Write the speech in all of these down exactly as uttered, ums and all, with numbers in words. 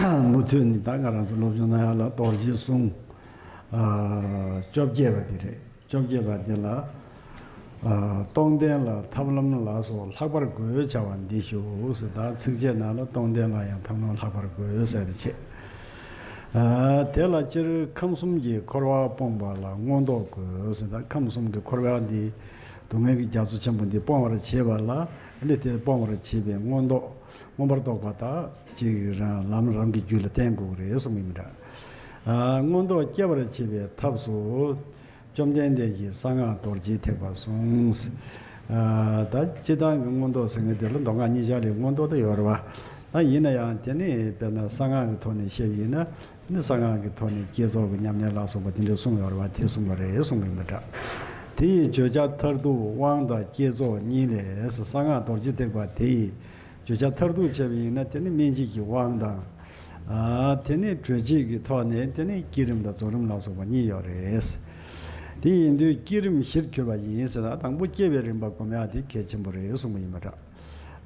མུ་མཐུད་ནས་ད་ང་རང་ཚོ་སློབ་སྦྱོང་གནང་ཡ་ལ་རྡོ་རྗེའི་གསུང་ཨ་བཅོ་བརྒྱད་པ་འདི་རེད། བཅོ་བརྒྱད་པ་འདི་ལ་ཨ་རྟོགས་ལྡན་ལ་ཐབས་ལམ་ལ་སོགས་ལྷག་པར་དགོས་བྱ་བ་འདི་ཞུ་ཟེར། ད་ཚིགས་བཅད་ནང་ལ་རྟོགས་ལྡན་ལ་ཡང་ཐབས་ལམ་ལྷག་པར་དགོས་ཟེར་ཏེ་བྱས། ཨ་དེ་ལ་སྤྱིར་ཁམས་གསུམ་གྱི་འཁོར་བ་སྤོང་བ་ལ་མངོན་རྟོགས་དགོས་ཟེར། ད་ཁམས་གསུམ་གྱི་འཁོར་བ་འདི་སྡུག་བསྔལ་གྱི་རྒྱ་མཚོ་ཆེན་པོ་འདི་སྤོང་བར་བྱེད་པ་ལ་ཨ་ནི་དེ་སྤོང་བར་བྱེད་པའི་མངོན་རྟོགས། མངོན་པར་རྟོགས་པ་དག་ཅིག་རང་ལམ་རང་གི་རྒྱུད་ལ་བསྟེན་དགོས་ཀྱི་རེད་གསུངས་པ་ཡིན་པ་འདྲ། ཨ་མངོན་རྟོགས་སྐྱེ་བར་བྱེད་པའི་ཐབས་སུ་བཅོམ་ལྡན་འདས་ཀྱིས་གསང་སྔགས་རྡོ་རྗེའི་ཐེག་པ་གསུངས། ཨ་ད་སྤྱིར་བཏང་གི་མངོན་རྟོགས་ཟེར་མཁན་དེ་ལ་མདོ་སྔགས་གཉིས་ཆར་ལས་མངོན་རྟོགས་དེ་ཡོད་རེད་བ། ད་ཡིན་ན་ཡང་དེ་ནི་དཔེར་ན་གསང་སྔགས་ཀྱི་ཐོག་ནས་བཤད་པ་ཡིན་ན་དེ་ནི་གསང་སྔགས་ཀྱི་ཐོག་ནས་བསྐྱེད་རྫོགས་ཀྱི་ཉམས་ལེན་ལ་སོགས་པ་དེ་འདྲ་གསུངས་ཡོད་རེད་བ། དེ་གསུངས་པ་རེད་གསུངས་པ་ཡིན་པ་འདྲ། དེ་ཡི་བརྗོད་བྱ་མཐར་ཐུག་དབང་དང་བསྐྱེད་རྫོགས་གཉིས་ལས། གསང་སྔགས་རྡོ་རྗེ་ཐེག་པ་དེ་ཡི་བརྗོད་བྱ་མཐར་ཐུག་བྱས་པ་ཡིན་ན་དེ་ནི་སྨིན་བྱེད་ཀྱི་དབང་དང་། ཨ་དེ་ནི་གྲོལ་བྱེད་ཀྱི་ཐོག་ནས་དེ་ནི་བསྐྱེད་རིམ་དང་རྫོགས་རིམ་ལ་སོགས་པ་གཉིས་ཡོད་རེད། དེ་ཡིན་དུས་བསྐྱེད་རིམ་བཞིར་གྱུར་པ་ཡིན་ཟེར་ན་དང་པོ་བསྐྱེད་པའི་རིམ་པ་སྒོམ་ཡག་དེ་གལ་ཆེན་པོ་རེད་གསུངས་པ་ཡིན་པ་འདྲ།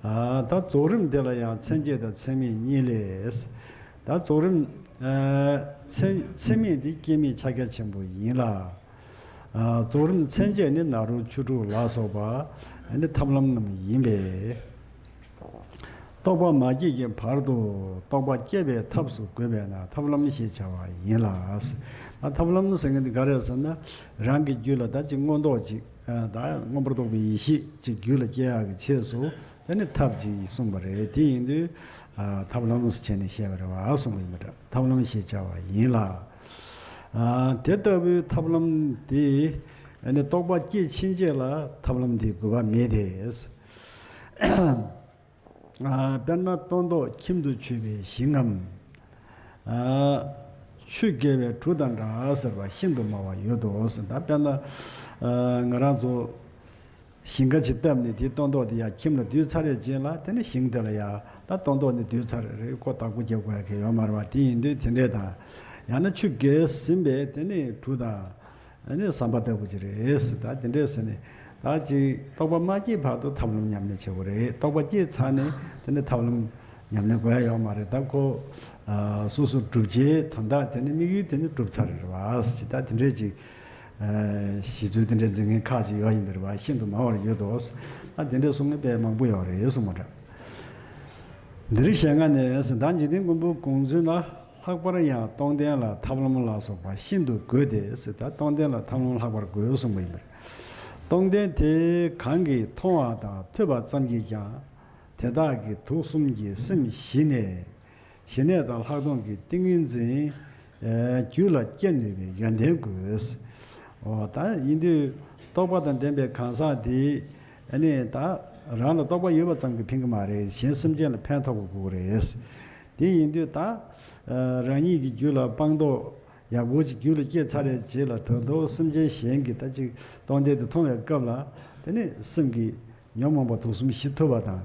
ཨ་ད་རྫོགས་རིམ་དེ་ལ་ཡང་མཚན་བཅས་དང་མཚན་མེད་གཉིས་ལས། ད་རྫོགས་རིམ་ཨ་མཚན་མཚན་མེད་དེ་སྐྱེ་མེད་ཕྱག་རྒྱ་ཆེན་པོ་ཡིན་ལ། ཨ་རྫོགས་རིམ་མཚན་བཅས་ནི་ནཱ་རོ་ཆོས་དྲུག་ལ་སོགས་པ་ནི་ཐབས་ལམ་རྣམས་ཡིན་པས། རྟོགས་པ་མ་སྐྱེས་ཀྱི་བར་དུ་རྟོགས་པ་སྐྱེ་བའི་ཐབས་སུ་དགོས་པས་ན་ཐབས་ལམ་ཞེས་བྱ་བ་ཡིན་ལ། ད་ཐབས་ལམ་ཟེར་མཁན་དེ་ག་རེ་ཟེར་ན་རང་གི་རྒྱུད་ལ་ད་ཅིག་མངོན་རྟོགས་ཅིག་ད་མངོན་པར་རྟོགས་པའི་ཡེ་ཤེས་ཅིག་རྒྱུད་ལ་སྐྱེ་ཡག་གི་ཆེད་དུ་དེ་ནི་ཐབས་ཅིག་གསུངས་པ་རེད། དེ་ཡིན་དུས་ཐབས་ལམ་ཟེར་བྱས་ནས་བཤད་པ་རེད་བ་གསུངས་པ་ཡིན་པ་འདྲ། ཐབས་ལམ་ཞེས་བྱ་བ་ཡིན་ལ། ཨ་དེ་ལྟ་བུའི་ཐབས་ལམ་དེ་ཨ་ནི་རྟོགས་པ་སྐྱེས་ཕྱིན་ཆད་ལ་ཐབས་ལམ་དེ་དགོས་པ་མེད་དེ། ཨ་དཔེར་ན་སྟོན་ཐོག་ཁྱིམ་དུ་ཆུད་པའི་ཞིང་ངམ། ཨ་ཆུ་བརྒལ་བའི་གྲུ་དང་འདྲ་ཟེར་བ་ཤིན་ཏུ་སྨྲ་བ་ཡོད་དོ་ཟེར། ད་དཔེར་ན་ཨ་ང་རང་ཚོ་ཞིང་ཁ་ཅིག་བཏབ་ནས་དེའི་སྟོན་ཐོག་དེ་ཡར་ཁྱིམ་ལ་བསྡུས་ཚར་བའི་རྗེས་ལ་དེ་ནི་ཞིང་དེ་ལ་ཡར་ད་སྟོན་ཐོག་ནས་བསྡུས་ཚར་རེད། ཁོ་བདག་པོ་རྒྱབ་དགོས་ཡ་གི་ཡོད་མ་རེད་བ། དེ་ཡིན་དུས་དེ་འདྲས་དང་། ཡང་ན་ཆུ་བརྒལ་ཟིན་པའི་དེ་ནི་གྲུ་དང་ཨ་ནི་ཟམ་པ་ལྟ་བུ་ཅིག་རེད་ཟེར། ད་དེ་འདྲས་ཟེར་ནས་ད་ཅིག་རྟོགས་པ་མ་སྐྱེས་བར་དུ་ཐབས་ལམ་ཉམས་ལེན་བྱེད་དགོས་རེད། རྟོགས་པ་སྐྱེས་ཚར་ནས་དེ་ནི་ཐབས་ལམ་ཉམས་ལེན་དགོས་ཡ་ཡོད་མ་རེད། ད་ཁོ་ཨ་སོ་སོ་སྒྲུབ་བྱའི་དོན་དག་དེ་ནི་དམིགས་ཡུལ་དེ་ནི་གྲུབ་ཚར་རེད་བ་ཟེར། ད་དེ་འདྲས་ཅིག་ཨ་གཞི་རྩའི་དེ་འདྲའི་འཛིན་མཁན་ཁག་ཅིག་ཡོད་ཡིན་པ་རེད་བ། ཤིན་ཏུ་མང་བར་ཡོད་དོ། ད་དེ་འདྲའི་གསུང་མཁན་དཔེ་མང་པོ་ཡོད་རེད་གསུངས་པ་འདྲ། འདིར་ཞལ་སྔ་ནས་ཟེར། ད་འཇིག་རྟེན་མགོན་པོ་གུང་བཙུན་ལ་ལྷག་པར་ཡང་རྟོགས་ལྡན་ལ་ཐབས་ལམ་ལ་སོགས་པ་ཤིན་ཏུ་དགོས་ཏེ་ཟེར། ད་རྟོགས་ལྡན་ལ་ཐབས་ལམ་ལྷག་པར་དགོས་གསུངས་པ་ཡིན་པ་རེད། རྟོགས་ལྡན་དེ་གང་གིས་མཐོང་བ་དང་ཐོས་པ་ཙམ་གྱིས་ཀྱང་དེ་དག་གི་དུག་གསུམ་གྱིས་སེམས་ཞི་ནས། ཞི་གནས་དང་ལྷག་མཐོང་གི་ཏིང་ངེ་འཛིན་རྒྱུད་ལ་སྐྱེ་ནུས་པའི་ཡོན་ཏན་དགོས། འོ་ད་ཡིན་དུས་རྟོགས་པ་དང་ལྡན་པའི་གང་ཟག་དེ་ཨ་ནི་ད་རང་ལ་རྟོགས་པ་ཡོད་པ་ཙམ་གྱིས་ཕན་གྱི་མ་རེད། གཞན་སེམས་ཅན་ལ་ཕན་ཐོགས་པ་དགོས་རེད། དེ་ཡིན་དུས་ད་རང་ཉིད་ཀྱི་རྒྱུད་ལ་སྤངས་རྟོགས་ཡག་པོ་ཅིག་རྒྱུད་ལ་སྐྱེས་ཚར་བའི་རྗེས་ལ་ད་དུང་སེམས་ཅན་གཞན་གྱིས་ད་ཅིག་རྟོགས་ལྡན་དེ་མཐོང་བའི་སྐབས་ལ་དེ་ནི་སེམས་ཀྱི་ཉོན་མོངས་པ་དུག་གསུམ་ཞི་ཐུབ་པ་དང་།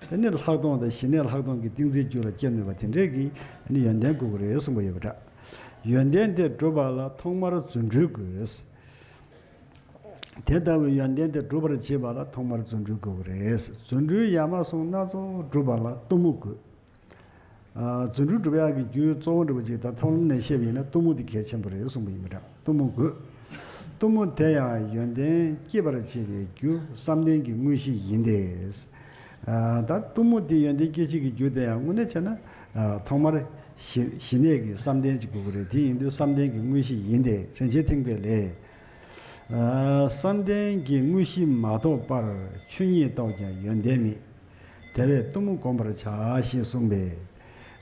དེ་ནི་ལྷག་མཐོང་དང་ཞི་གནས་ལྷག་མཐོང་གི་ཏིང་འཛིན་རྒྱུད་ལ་སྐྱེ་ནུས་པ་དེ་འདྲའི་གི་དེ་ནི་ཡོན་ཏན་དགོས་ཀྱི་རེད་གསུངས་པ་ཡོད་པ་འདྲ། ཡོན་ཏན་དེ་སྒྲུབ་པ་ལ་ཐོག་མར་རྫུ་འཕྲུལ་དགོས། དེ་ལྟ་བུའི་ཡོན་ཏན་དེ་སྒྲུབ་པར་བྱེད་པ་ལ་ཐོག་མར་རྫུ་འཕྲུལ་དགོས་ཀྱི་རེད། རྫུ་འཕྲུལ་ཡ་མ་ཟུང་སྣ་ཚོགས་སྒྲུབ་པ་ལ་གཏུམ་མོ་དགོས། ཨ་རྫུ་འཕྲུལ་སྒྲུབ་ཡག་གི་རྒྱུའི་གཙོ་བོ་འདྲ་པོ་ཅིག་ད་ཐབས་ལམ་ནས་བཤད་པ་ཡིན་ན་གཏུམ་མོ་དེ་གལ་ཆེན་པོ་རེད་གསུངས་པ་ཡིན་པ་འདྲ། གཏུམ་མོ་དགོས། གཏུམ་མོ་དེ་ཡང་ཡོན་ཏན་སྐྱེད་པར་བྱེད་པའི་རྒྱུ་བསམ་གཏན་གྱི་དངོས་གཞི་ཡིན་ཏེ། ཨ་ད་གཏུམ་མོ་དེ་ཡོན་ཏན་སྐྱེད་བྱེད་ཀྱི་རྒྱུ་དེ་ཡང་དངོས་གནས་བྱས་ན་ཨ་ཐོག་མར་ཞི་ཞི་གནས་ཀྱི་བསམ་གཏན་ཅིག་དགོས་ཀྱི་རེད། དེ་ཡིན་དུས་བསམ་གཏན་གྱི་དངོས་གཞི་ཡིན་ཏེ། རིན་ཆེན་ཐེག་པའི་ལས། ཨ་བསམ་གཏན་གྱི་དངོས་གཞི་མ་རྟོགས་པར་ཆོས་ཉིད་རྟོགས་ཀྱང་ཡོན་ཏན་མེད། དེ་བས་གཏུམ་མོ་བསྒོམ་པར་བྱ་ཞེས་གསུངས་པས།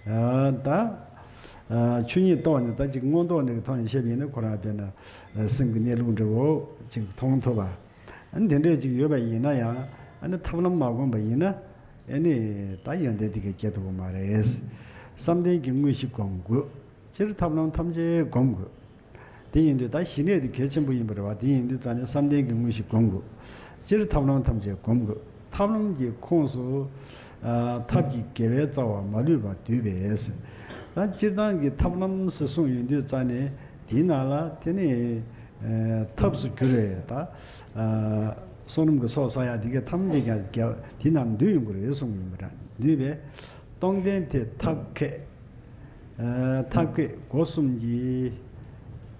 ཨ་ད་ཨ་ཆོས་ཉིད་རྟོགས་ནས་ད་ཅིག་མངོན་རྟོགས་ནས་ཐོག་ནས་བཤད་པ་ཡིན་ན་ཁོ་རང་དཔེར་ན་ཨ་སེམས་ཀྱི་གནས་ལུགས་འདྲ་བོ་ཅིག་མཐོང་ཐུབ་པ། ཨ་ནི་དེ་འདྲས་ཅིག་ཡོད་པ་ཡིན་ན་ཡང་ཨ་ནི་ཐབས་ལམ་མ་བསྒོམས་པ་ཡིན་ན་ཨ་ནི་ད་ཡོན་ཏན་དེ་ག་སྐྱེ་ཐུབ་ཀྱི་མ་རེད། བསམ་གཏན་གྱི་དངོས་གཞི་བསྒོམ་དགོས། སྤྱིར་ཐབས་ལམ་ཐམས་ཅད་བསྒོམ་དགོས། དེ་ཡིན་དུས་ད་ཞི་གནས་དེ་གལ་ཆེན་པོ་ཡིན་པ་རེད་བ། དེ་ཡིན་དུས་རྩ་ནས་བསམ་གཏན་གྱི་དངོས་གཞི་བསྒོམ་དགོས། སྤྱིར་ཐབས་ལམ་ཐམས་ཅད་བསྒོམ་དགོས། ཐབས་ལམ་གྱི་ཁོངས་སུ་ཨ་ཐབས་ཀྱི་དགེ་བའི་རྩ་བ་མ་ལུས་པ་འདུས་པས། ད་སྤྱིར་བཏང་གི་ཐབས་ལམ་ཟེར་གསུངས་ཡོང་དུས་རྩ་ནས་དེའི་ནང་ལ་དེ་ནི་ཨ་ཐབས་སུ་གྱུར་བའི་ད་ཨ་བསོད་ནམས་ཀྱི་ཚོགས་བསགས་ཡ་དེ་གའི་ཐམས་ཅད་ཀྱང་དེ་ནང་འདུས་ཡོང་གི་རེད་གསུངས་ཡིན་པ་འདྲ། འདུས་པས་རྟོགས་ལྡན་དེ་ཐབས་མཁས། ཐབས་མཁས་སྒོ་གསུམ་གྱིས།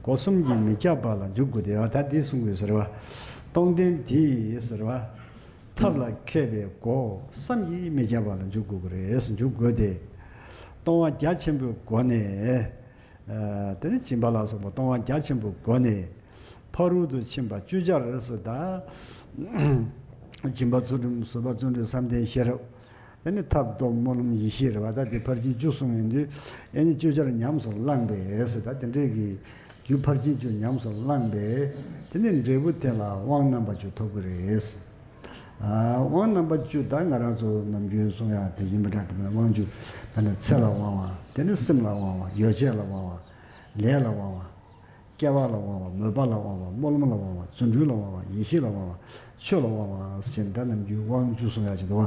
སྒོ་གསུམ་གྱིས་མི་ཁྱབ་པ་ལ་འཇུག་དགོས་ཏེ། ད་འདི་གསུང་དགོས་ཟེར་བ། གཏོང་ལྡན་དེ་ཡིས་ཟེར་བ། ཐབས་ལ་མཁས་པའི་སྒོ་གསུམ་གྱིས་མི་ཁྱབ་པ་ལ་འཇུག་དགོས་ཀྱི་རེད། འཇུག་དགོས་ཏེ། གཏོང་བ་རྒྱ་ཆེན་པོའི་སྒོ་ནས། དེ་ནི་སྦྱིན་པ་ལ་སོགས་པ་གཏོང་བ་རྒྱ་ཆེན་པོའི་སྒོ་ནས། ཕ་རོལ་ཏུ་ཕྱིན་པ་བཅུ་ཆར་ཟེར་ད། སྦྱིན་པ་ཚུལ་ཁྲིམས་བཟོད་པ་བརྩོན་འགྲུས་བསམ་གཏན་ཤེས་རབ། ཨ་ནི་ཐབས་སྟོབས་སྨོན་ལམ་ཡེ་ཤེས་རེད་བ། ད་དེ་ཕར་ཕྱིན་བཅུ་གསུངས་ཡོང་དུས། ཨ་ནི་བཅུ་ཆར་ཉམས་སུ་བླངས་པས་ཟེར་ད་དེ་འདྲས་ཀྱི་རྒྱུ་ཕར་ཕྱིན་བཅུ་ཉམས་སུ་བླངས་པས། དེ་ནི་འབྲས་བུ་དེ་ལ་དབང་རྣམ་པ་བཅུ་ཐོབ་ཀྱི་རེད། ཨ། དབང་རྣམ་པ་བཅུ་ད་ང་རང་ཚོ་ནམ་རྒྱུན་གསུང་ཡག་དེ་ཡིན་པ་འདྲ། དེ་མིན་དབང་བཅུ་ད་ནི་ཚེ་ལ་དབང་བ། དེ་ནི་སེམས་ལ་དབང་བ། ཡོ་བྱད་ལ་དབང་བ། ལས་ལ་དབང་བ། སྐྱེ་བ་ལ་དབང་བ། མོས་པ་ལ་དབང་བ། སྨོན་ལམ་ལ་དབང་བ། བརྩོན་འགྲུས་ལ་དབང་བ། ཡེ་ཤེས་ལ་དབང་བ། ཆོས་ལ་དབང་བ་ཟེར་ནས་ད་ནམ་རྒྱུན་དབང་བཅུ་གསུང་ཡག་ཅིག་འདུག་བ།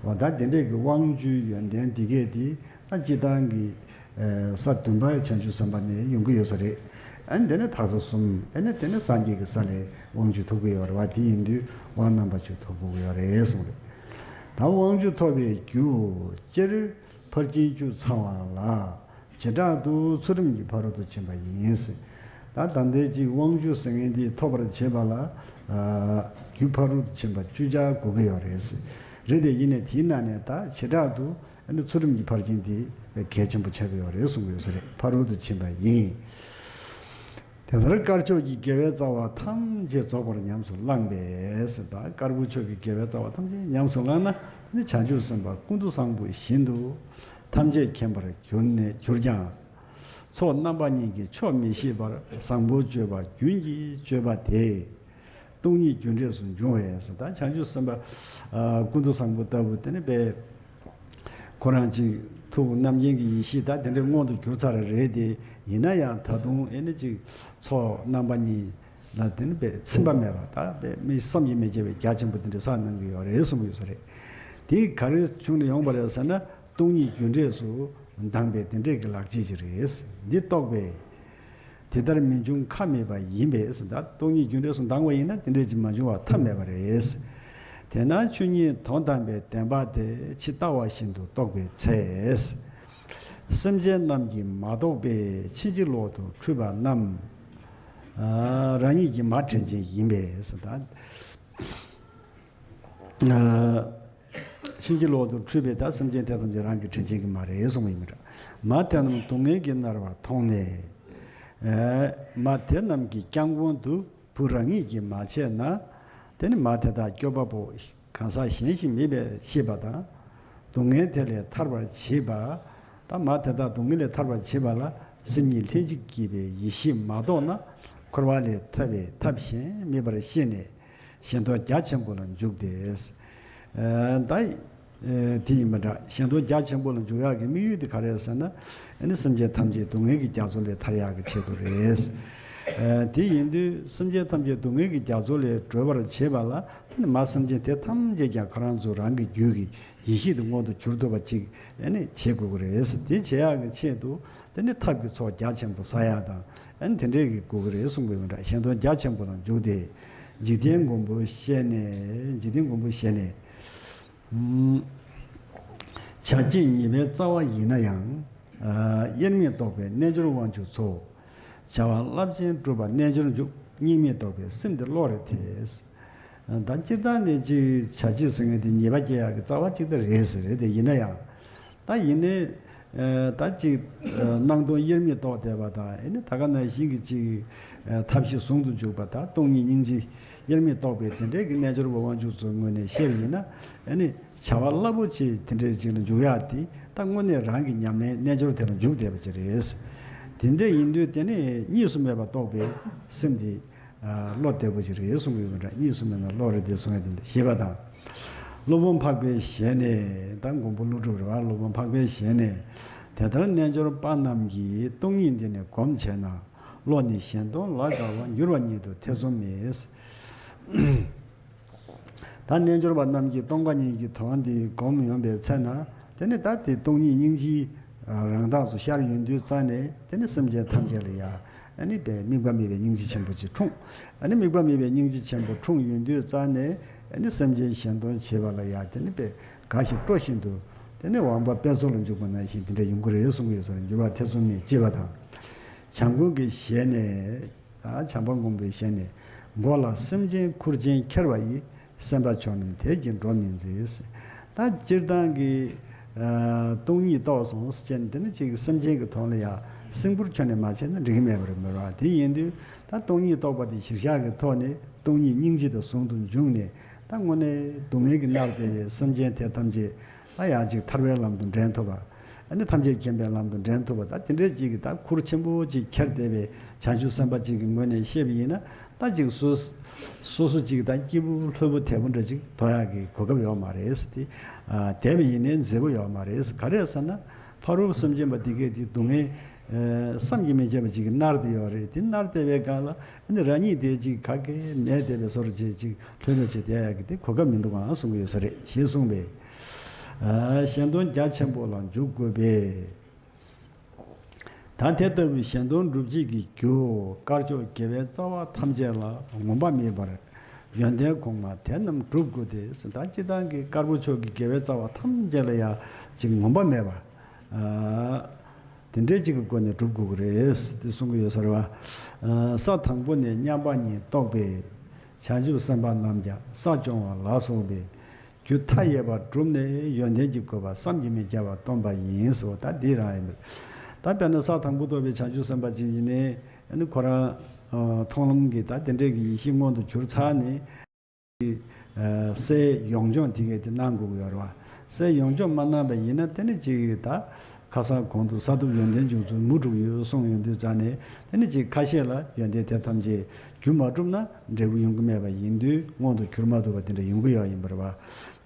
འོ་ད་དེ་འདྲས་ཀྱི་དབང་བཅུའི་ཡོན་ཏན་འདི་གས་དེ་ད་སྤྱིར་བཏང་གི་ས་བདུན་པ་བྱང་ཆུབ་སེམས་དཔའ་ནས་ཡོང་གི་ཡོད་ས་རེད། ཨ་ནི་དེ་ནས་དག་ས་གསུམ། ཨ་ནི་དེ་ནས་སངས་རྒྱས་ཀྱི་ས་ལས་དབང་བཅུ་ཐོབ་ཀྱི་ཡོད་རེད་བ། དེ་ཡིན་དུས་དབང་རྣམ་པ་བཅུ་ཐོབ་དགོས་ཀྱི་ཡོད་རེད་གསུངས་རེད། ད་དབང་བཅུ་ཐོབ་པའི་རྒྱུ། སྤྱིར་ཕར་ཕྱིན་བཅུ་ཚང་བ་ལ། བྱེ་བྲག་ཏུ་ཚུལ་ཁྲིམས་ཀྱི་ཕ་རོལ་ཏུ་ཕྱིན་པ་ཡིན། ད་ད་ལྟའི་ཅིག་དབང་བཅུ་ཟེར་མཁན་དེ་ཐོབ་པར་བྱེད་པ་ལ། རྒྱུ་ཕ་རོལ་ཏུ་ཕྱིན་པ་བཅུ་ཆ་དགོས་ཀྱི་ཡོད་རེད། རེད་དེ་ཡིན་ནའི་དེའི་ནང་ནས་ད་བྱེ་བྲག་ཏུ། ཨ་ནི་ཚུལ་ཁྲིམས་ཀྱི་ཕར་ཕྱིན་དེ་གལ་ཆེན་པོ་ཆགས་ཀྱི་ཡོད་རེད་གསུང་གི་ཡོད་ས་རེད། ཕ་རོལ་ཏུ་ཕྱིན་པ་ཡིན། དེ་ལྟར་དཀར་ཕྱོགས་ཀྱི་དགེ་བའི་རྩ་བ་ཐམས་ཅད་རྫོགས་པར་ཉམས་སུ་བླངས་པས་ཟེར། ད་དཀར་པོ་ཕྱོགས་ཀྱི་དགེ་བའི་རྩ་བ་ཐམས་ཅད་ཉམས་སུ་བླངས་ན། དེ་ནི་བྱང་ཆུབ་སེམས་དཔའ་ཀུན་ཏུ་བཟང་པོ་བཞིན་དུ་ཐམས་ཅད་མཁྱེན་པར་གྱུར་ནས་གྱུར་ཀྱང་། ཚོགས་རྣམ་པ་གཉིས་ཀྱི་ཆོག་མི་ཤེས་པར་བཟང་པོ་སྤྱོད་པ་རྒྱུན་གྱི་སྤྱོད་པ་དེ། སྟོང་ཉིད་རྒྱུ་འབྲས་སུ་འབྱུང་བས་ཟེར། ད་བྱང་ཆུབ་སེམས་དཔའ་ཀུན་ཏུ་བཟང་པོ་ལྟ་བུ་དེ་ནི་དཔེ། ཁོ་རང་གཅིག་ཐུགས་རྣམ་མཁྱེན་གྱི་ཡེ་ཤེས་ད་དེ་འདྲའི་མངོན་དུ་གྱུར་ཚར་རེད་དེ། ཡིན་ན་ཡང་ད་དུང་ཨེ་ནི་ཅིག་ཚོགས་རྣམ་པ་གཉིས་ལ་དེ་ནི་དཔེ་ཚིམ་པ་མེད་པ། ད་དཔེ་མི་བསམ་གྱིས་མི་ཁྱབ་པའི་རྒྱ་ཆེན་པོ་དེ་འདྲ་བསགས་གནང་གི་ཡོད་རེད་གསུང་གི་ཡོད་ས་རེད། དེ་ག་རེ་བྱུང་ནས་ཡོང་བ་རེད་ཟེར་ན། སྟོང་ཉིད་རྒྱུ་འབྲས་སུ་ལྡང་བའི་དེ་འདྲའི་གི་ལག་རྗེས་ཀྱི་རེད། འདི་རྟོགས་པས། དེ་ལྟར་མི་འབྱུང་ཁ་མེད་པ་ཡིན་པས། ད་སྟོང་ཉིད་རྒྱུ་འབྲས་སུ་ལྡང་བ་ཡིན་ན་དེ་འདྲས་ཀྱི་མ་འབྱུང་བ་ཐབས་མེད་པ་རེད། དེས་ན་ཆོས་ཉིད་དོན་དམ་པའི་བདེན་པ་དེ་ཇི་ལྟ་བ་བཞིན་དུ་རྟོགས་པའི་ཚེ། སེམས་ཅན་རྣམས་ཀྱིས་མ་རྟོགས་པའི་ཕྱིན་ཅི་ལོག་ཏུ་འཁྲུལ་པ་རྣམས། རང་ཉིད་ཀྱི་མ་དྲན་ཅན་ཡིན་པས། ད། ཕྱིན་ཅི་ལོག་ཏུ་འཁྲུལ་པའི་ད་སེམས་ཅན་དེ་ཐམས་ཅད་རང་གི་དྲན་ཅན་གྱི་མ་རེད་གསུངས་པ་ཡིན་པ་འདྲ། མ་དེ་རྣམས་སྡུག་བསྔལ་གྱིས་མནར་བར་མཐོང་ནས། མ་དེ་རྣམས་ཀྱི་བརྐྱང་བུམ་དུ་བུ་རང་ཉིད་ཀྱིས་མ་བྱས་ན། དེ་ནི་མ་དེ་དག་སྐྱོབ་པ་པོ་གང་ཟག་གཞན་ཞིག་མིན་པས་ཤེས་པ་དང་། སྡུག་བསྔལ་དེ་ལས་ཐར་བར་བྱེད་པ། ད་མ་དེ་དག་སྡུག་བསྔལ་ལས་ཐར་བར་བྱེད་པ་ལ་སེམས་ཉིད་ལྷན་ཅིག་སྐྱེས་པའི་ཡེ་ཤེས་མ་གཏོགས་ན། འཁོར་བ་ལས་ཐར་བའི་ཐབས་གཞན་མེད་པར་ཤེས་ནས། གཞན་དོན་རྒྱ་ཆེན་པོ་ལ་འཇུག་སྟེ། ད་དེ་ཡིན་པ་འདྲ། གཞན་དོན་རྒྱ་ཆེན་པོ་ལ་འཇུག་ཡག་གི་དམིགས་ཡུལ་དེ་ག་རེ་རེད་ཟེར་ན། ཨ་ནི་སེམས་ཅན་ཐམས་ཅད་སྡུག་བསྔལ་གྱི་རྒྱ་མཚོ་ལས་ཐར་ཡག་གི་ཆེད་དུ་རེད། དེ་ཡིན་དུས་སེམས་ཅན་ཐམས་ཅད་སྡུག་བསྔལ་གྱི་རྒྱ་མཚོ་ལས་སྒྲོལ་བར་བྱེད་པ་ལ། དེ་ནི་མ་སེམས་ཅན་དེ་ཐམས་ཅད་ཀྱང་ཁོ་རང་ཚོ་རང་གི་རྒྱུད་ཀྱི་ཡེ་ཤེས་དེ་མངོན་དུ་གྱུར་ཐུབ་པ་ཅིག་ཨ་ནི་བྱེད་དགོས་ཀྱི་རེད། དེ་བྱེད་ཡག་གི་ཆེད་དུ་དེ་ནི་ཐབས་ཀྱི་ཚོགས་རྒྱ་ཆེན་པོ་བསགས་ཡག་དང་། ཨ་ནི་དེ་འདྲས་ཀྱི་དགོས་ཀྱི་རེད་གསུངས་པའི་འདྲ། གཞན་དོན་རྒྱ་ཆེན་པོ་ལ་འཇུག་སྟེ། འཇིག་རྟེན་མགོན་པོ་ཞེས་ནས། འཇིག་རྟེན་མགོན་པོ་ཞེས་ནས། བྱ་བྱེད་ཉེས་པའི་རྩ་བ་ཡིན་ན་ཡང་། དབྱེར་མེད་རྟོགས་པའི་རྣལ་འབྱོར་དབང་ཕྱུག་ཚོ། བྱ་བ་རླབས་ཆེན་སྒྲུབ་པ་རྣལ་འབྱོར་འཇུག་གཉིས་མེད་རྟོགས་པའི་སེམས་དེ་བློ་རེ་ཐེ། ད་སྤྱིར་བཏང་ནས་ཅིག་བྱ་བྱེད་ཟེར་མཁན་དེ་ཉེས་པ་སྐྱེ་ཡག་གི་རྩ་བ་གཅིག་ད་རེད་ཟེར་རེད་དེ། ཡིན་ན་ཡང་། ད་ཡིན་ནའི། ད་ཅིག་སྣང་སྟོང་དབྱེར་མེད་རྟོགས་བསྡད་པ་དང་། ཨ་ནི་ད་ག་ནང་བཞིན་གྱི་ཅིག་ཐབས་ཤེས་ཟུང་དུ་འཇུག་པ་དང་། སྟོང་ཉིད་སྙིང་རྗེ་དབྱེར་མེད་རྟོགས་པའི་དེ་འདྲའི་གི་རྣལ་འབྱོར་པ་དབང་ཕྱུག་ཚོའི་ངོས་ནས་བཤད་པ་ཡིན་ན། ཨ་ནི་བྱ་བ་རླབས་པོ་ཆེ་དེ་འདྲའི་ཅིག་ལ་འཇུག་ཡག་དེ་ད་དངོས་གནས་རང་གི་ཉམས་ལེན་རྣལ་འབྱོར་དེ་ལ་འཇུག་བསྡད་པ་ཅིག་རེད། དེ་འདྲ་ཡིན་དུས་དེ་ནི་གཉིས་སུ་མེད་པར་རྟོགས་པའི་སེམས་དེ། བློ་བདེ་པོ་ཅིག་རེད་གསུང་གི་ཡོད་པ་འདྲ། གཉིས་སུ་མེད་ན་བློ་རེ་བདེ་གསུང་ཡ་དེ་འདྲ་ཞེས་པ་དང་། སློབ་དཔོན་འཕགས་པའི་ཞལ་ནས། ད་མགོན་པོ་ཀླུ་སྒྲུབ་རེད་བ། སློབ་དཔོན་འཕགས་པའི་ཞལ་ནས། དེ་ལྟར་རྣལ་འབྱོར་པ་རྣམས་ཀྱིས་སྟོང་ཉིད་འདི་ནི་སྒོམ་བྱས་ན། བློ་ནི་གཞན་དོན་ལ་དགའ་བ་འགྱུར་བ་ཉིད་དུ་ཐེ་ཚོམ་མེད། ད་རྣལ་འབྱོར་པ་རྣམས་ཀྱིས་སྟོང་པ་ཉིད་ཀྱི་དོན་འདི་སྒོམ་ཡོང་པའི་ཚེ་ན། དེ་ནི་ད་དེ་སྟོང་ཉིད་སྙིང་རྗེའི་རང་མདངས་སུ་ཤར་ཡོང་དུས་ཙང་ནས། དེ་ནི་སེམས་ཅན་ཐམས་ཅད་ལ་ཡང་ཨ་ནི་དཔེ་དམིགས་པ་མེད་པའི་སྙིང་རྗེ་ཆེན་པོ་ཅིག་འཁྲུངས། ཨ་ནི་དམིགས་པ་མེད་པའི་སྙིང་རྗེ་ཆེན་པོ་འཁྲུངས་ཡོང་དུས་ཙང་ནས། ཨ་ནི་སེམས་ཅན་གཞན་དོན་བྱེད་པ་ལ་ཡང་དེ་ནི་དཔེ་དགའ་ཞིང་སྤྲོ་བཞིན་དུ་ དེ་ནས་དབང་པོ་དཔེ་ཚོགས་ལ་འཇུག་པ་ནང་བཞིན་དེ་འདྲ་ཡོང་གི་རེད་གསུང་གི་ཡོད་ས་རེད། འགྱུར་བ་ཐེ་ཚོམ་མེད་ཅེས་པ་དང་། བྱམས་མགོན་གྱི་ཞལ་ནས། ད་བྱམས་པ་མགོན་པོའི་ཞལ་ནས། མགོ་ལ་སེམས་ཅན་ཁུར་ཆེན་ཁྱེར་བ་ཡིས། སེམས་དཔའ་མཆོག་རྣམས་དད་ཀྱིས་འགྲོ་མི་མཛད། ད་སྤྱིར་བཏང་གི་ཨ་སྟོང་ཉིད་རྟོགས་སོང་ཟེར་ནས་དེ་ནི་ཅིག་སེམས་ཅན་གྱི་ཐོག་ལ་ཡང་སེམས་ཁུར་ཁྱོན་ནས་མ་བྱས་ན་འགྲིག་གི་མེད་པ་རེད་མོད། དེ་ཡིན་དུས་ད་སྟོང་ཉིད་རྟོགས་པ་དེ་གཞིར་བཞག་གི་ཐོག་ནས་སྟོང་ཉིད་སྙིང་རྗེ་དང་ཟུང་དུ་འཇུག་ནས། ད་དངོས་གནས་སྡུག་བསྔལ་གྱིས་མནར་བསྡད་པའི་སེམས་ཅན་དེ་ཐམས་ཅད་ད་ཡང་ཅིག་ཐར་པའི་ལམ་དུ་འདྲེན་ཐུབ་པ། ཨ་ནི་ཐམས་ཅད་མཁྱེན་པའི་ལམ་དུ་འདྲེན་ཐུབ་པ། ད་དེ་འདྲའི་ཅིག་གི་ད་ཁུར་ཆེན་པོ་ཅིག་ཁྱེར་བསྡད་པའི་བྱང་ཆུབ་སེམས་དཔའ་ཅིག་གི་ངོས་ནས་བཤད་པ་ཡིན་ན། ད་ཅིག་སོ་སོ་སོ་ཅིག་ད་སྐྱིད་པོ་ལྷོད་པོ་དལ་པོ་འདྲ་ཅིག་དོར་ཡག་གི་གོ་སྐབས་ཡོད་མ་རེད་ཟེར་ཏེ། ཨ་དེ་བས་ཡིན་ནའི་མཛེས་པོ་ཡོད་མ་རེད་ཟེར། ག་རེ་ཟེར་ན། ཕ་རོལ་པོ་སེམས་ཅན་པ་འདི་གས་དེ་སྡུག་བསྔལ་ཨ་བསམ་གྱིས་མི་ཁྱབ་པ་ཅིག་གིས་མནར་བསྡད་ཡོད་རེད། དེ་མནར་བསྡད་པའི་སྒང་ལ་ཨ་ནི་རང་ཉིད་དེ་ཅིག་ག་གེ་མེད་བསྡད་པའི་བཟོ་འདྲ་ཅིག་ཅིག་ལྷོད་ལྷོད་ཅིག་བསྡད་ཡག་གི་དེ་གོ་སྐབས་མི་འདུག་གང་གསུང་གི་ཡོད་ས་རེད་ཞེས་གསུངས་པས། ཨ་གཞན་དོན་རྒྱ་ཆེན་པོ་ལ་འཇུག་དགོས་པས། ད་དེ་ལྟ་བུའི་གཞན་དོན་སྒྲུབ་བྱེད་ཀྱི་རྒྱུ་དཀར་ཕྱོགས་དགེ་བའི་རྩ་བ་ཐམས་ཅད་ལ་ངོམས་པ་མེད་པར་ཡོན་ཏན་གོང་མ་དེ་རྣམས་སྒྲུབ་དགོས་ཏེ་ཟེར། ད་སྤྱིར་བཏང་གི་དཀར་པོ་ཕྱོགས་ཀྱི་དགེ་བའི་རྩ་བ་ཐམས་ཅད་ལ་ཡང་ཅིག་ངོམས་པ་མེད་པ། ཨ་དེ་འདྲའི་ཅིག་གི་སྒོ་ནས་སྒྲུབ་དགོས་ཀྱི་རེད་དེ་གསུང་གི་ཡོད་ས་རེད་བ། ཨ་ས་དང་པོ་ནས་མཉམ་པ་ཉིད་རྟོགས་པའི་བྱང་ཆུབ་སེམས་དཔའ་རྣམས་ཀྱང་ས་སྐྱོང་བ་ལ་སོགས་པའི་རྒྱུ་མཐའ་ཡས་པ་བསྒྲུབས་ནས་ཡོན་ཏན་གྱི་བཀོད་པ་བསམ་གྱིས་མི་ཁྱབ་པ་སྟོན་པ་ཡིན་ཟེར་བ་ད་འདི་རང་ཡིན་པས། ད་དཔེར་ན་ས་དང་པོ་རྟོགས་པའི་བྱང་ཆུབ་སེམས་དཔའ་ཅིག་ཡིན་ནའི་ཨ་ནི་ཁོ་རང་ཨ་མཐོང་ལམ་གྱི་ད་དེ་འདྲའི་གི་ཡེ་ཤེས་མངོན་དུ་གྱུར་ཚར་ནས། ཨ་སའི་ཡོངས་སྦྱོང་དེ་གས་དེ་གནང་དགོས་ཀྱི་ཡོད་རེད་བ། སའི་ཡོངས་སྦྱོང་མ་གནང་བ་ཡིན་ན་དེ་ནི་ཅིག་ད་ཁ་སང་གོང་དུ་ས་ཐོབ་ཡོན་ཏན་འབྱུང་ཚུལ་མུ་དྲུག་ཡོད་གསུངས་ཡོང་དུས་ཙང་ནས་དེ་ནི་ཅིག་ཁ་ཤས་ལ་ཡོན་ཏན་དེ་ཐམས་ཅད་རྒྱུ་མ་བསྒྲུབས་ན་འབྲས་བུ་ཡོང་གི་མེད་པ་ཡིན་དུས་མངོན་དུ་གྱུར་མ་ཐུབ་པ་དེ་འདྲ་ཡོང་གི་ཡོད་ཡིན་པ་རེད་བ།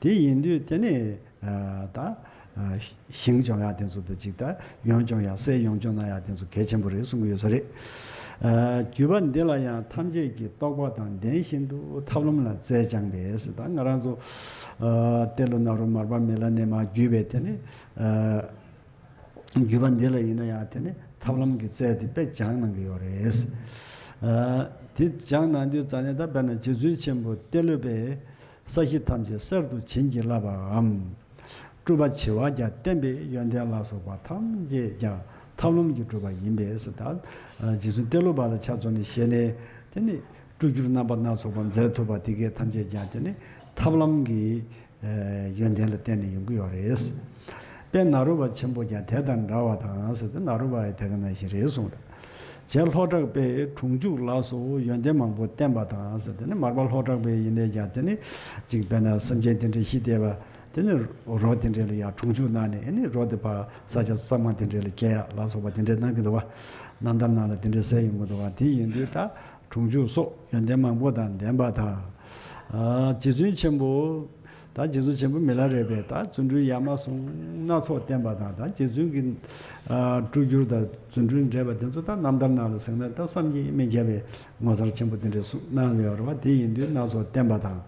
དེ་ཡིན་དུས་དེ་ནི་ཨ་ད་ཨ་ཞིང་སྦྱོང་ཡག་དེ་ཚོ་དང་ཅིག་ད་ཡོན་སྦྱོང་ཡག་སའི་ཡོངས་སྦྱོང་གནང་ཡག་དེ་ཚོ་གལ་ཆེན་པོ་རེད་གསུང་གི་ཡོད་ས་རེད། ཨ་བརྒྱུད་པ་འདི་ལ་ཡང་ཐམས་ཅད་ཀྱི་རྟོགས་པ་དང་ལྡན་བཞིན་དུ་ཐབས་ལམ་ལ་རྩལ་སྦྱངས་པས་ཟེར། ད་ང་རང་ཚོ་ཨ་ཏེ་ལོ་ནཱ་རོ་མར་པ་མི་ལ་ནས་མར་བརྒྱུད་པའི་དེ་ནི་ཨ་བརྒྱུད་པ་འདི་ལ་ཡིན་ན་ཡང་དེ་ནི་ཐབས་ལམ་གྱི་རྩལ་དེ་དཔེ་སྦྱངས་གནང་གི་ཡོད་རེད། ཨ་དེ་སྦྱངས་གནང་དུས་ཙང་ནས་ད་དཔེར་ན་རྗེ་བཙུན་ཆེན་པོ་ཏེ་ལོ་པས། ས་གཞི་ཐམས་ཅད་གསེར་དུ་བྱིན་གྱིས་བརླབས་པའམ། སྤྲུལ་པ་བྱེ་བ་བརྒྱ་བསྟན་པའི་ཡོན་ཏན་ལ་སོགས་པ་ཐམས་ཅད་ཀྱང་ཐབས་ལམ་གྱིས་གྲུབ་པ་ཡིན་པས་ཟེར། ད་རྗེ་བཙུན་ཏེ་ལོ་པ་ལ་ཕྱག་བཙལ་ནས་བཞེས་ནས་དེ་ནི་སྤྲུལ་བསྒྱུར་རྣམ་པ་སྣ་ཚོགས་པ་མཛད་ཐུབ་པ་དེ་གས་ཐམས་ཅད་ཀྱང་དེ་ནི་ཐབས་ལམ་གྱི་ཡོན་ཏན་ལ་བརྟེན་ནས་ཡོང་གི་ཡོད་རེད། དཔལ་ནཱ་རོ་པ་ཆེན་པོ་ཀྱང་དེ་དང་འདྲ་བ་དང་ཟེར་ཏེ་ནཱ་རོ་པ་ཡང་དེ་ག་ནང་བཞིན་རེད་གསུངས་རེད། རྗེ་ལྷོ་བྲག་པས་གྲོང་འཇུག་ལ་སོགས་ཡོན་ཏན་མང་པོ་བསྟན་པ་དང་ཟེར། དེ་ནི་མར་པ་ལྷོ་བྲག་པའི་ཡིན་ནའི་ཀྱང་དེ་ནི་ཅིག་དཔེར་ན་སེམས་ཅན་དེ་འདྲ་ཤི་བསྡད་པ་དེ་ནི་རོ་དེ་འདྲ་ལ་ཡང་གྲོང་འཇུག་གནང་ནས་ཨ་ནི་རོ་དེ་ཕར་ས་ཆ་གཙང་མ་དེ་འདྲ་ལ་སྐྱེལ་ཡག་ལ་སོགས་པ་དེ་འདྲ་གནང་གི་འདུག་བ། རྣམ་ཐར་ནང་ལ་དེ་འདྲ་གསལ་ཡོང་གི་འདུག་བ། དེ་ཡིན་དུས་ད་གྲོང་འཇུག་སོགས་ཡོན་ཏན་མང་པོ་དང་ལྡན་པ་དང་། ཨ་རྗེ་བཙུན་ཆེན་པོ། ད་རྗེ་བཙུན་ཆེན་པོ་མི་ལ་རས་པས་ད་རྫུ་འཕྲུལ་ཡ་མ་ཟུང་སྣ་ཚོགས་བསྟན་པ་དང་། ད་རྗེ་བཙུན་གྱི་ཨ་སྤྲུལ་བསྒྱུར་དང་རྫུ་འཕྲུལ་འགྲེལ་པ་དེ་ཚོ་ད་རྣམ་ཐར་ནང་ལ་གཟིགས་ན་ད་བསམ་གྱིས་མི་ཁྱབ་པའི་ངོ་མཚར་ཆེན་པོ་དེ་འདྲ་གསུངས་གནང་ཡོད་རེད་བ། དེ་ཡིན་དུས་སྣ་ཚོགས་བསྟན་པ་དང་།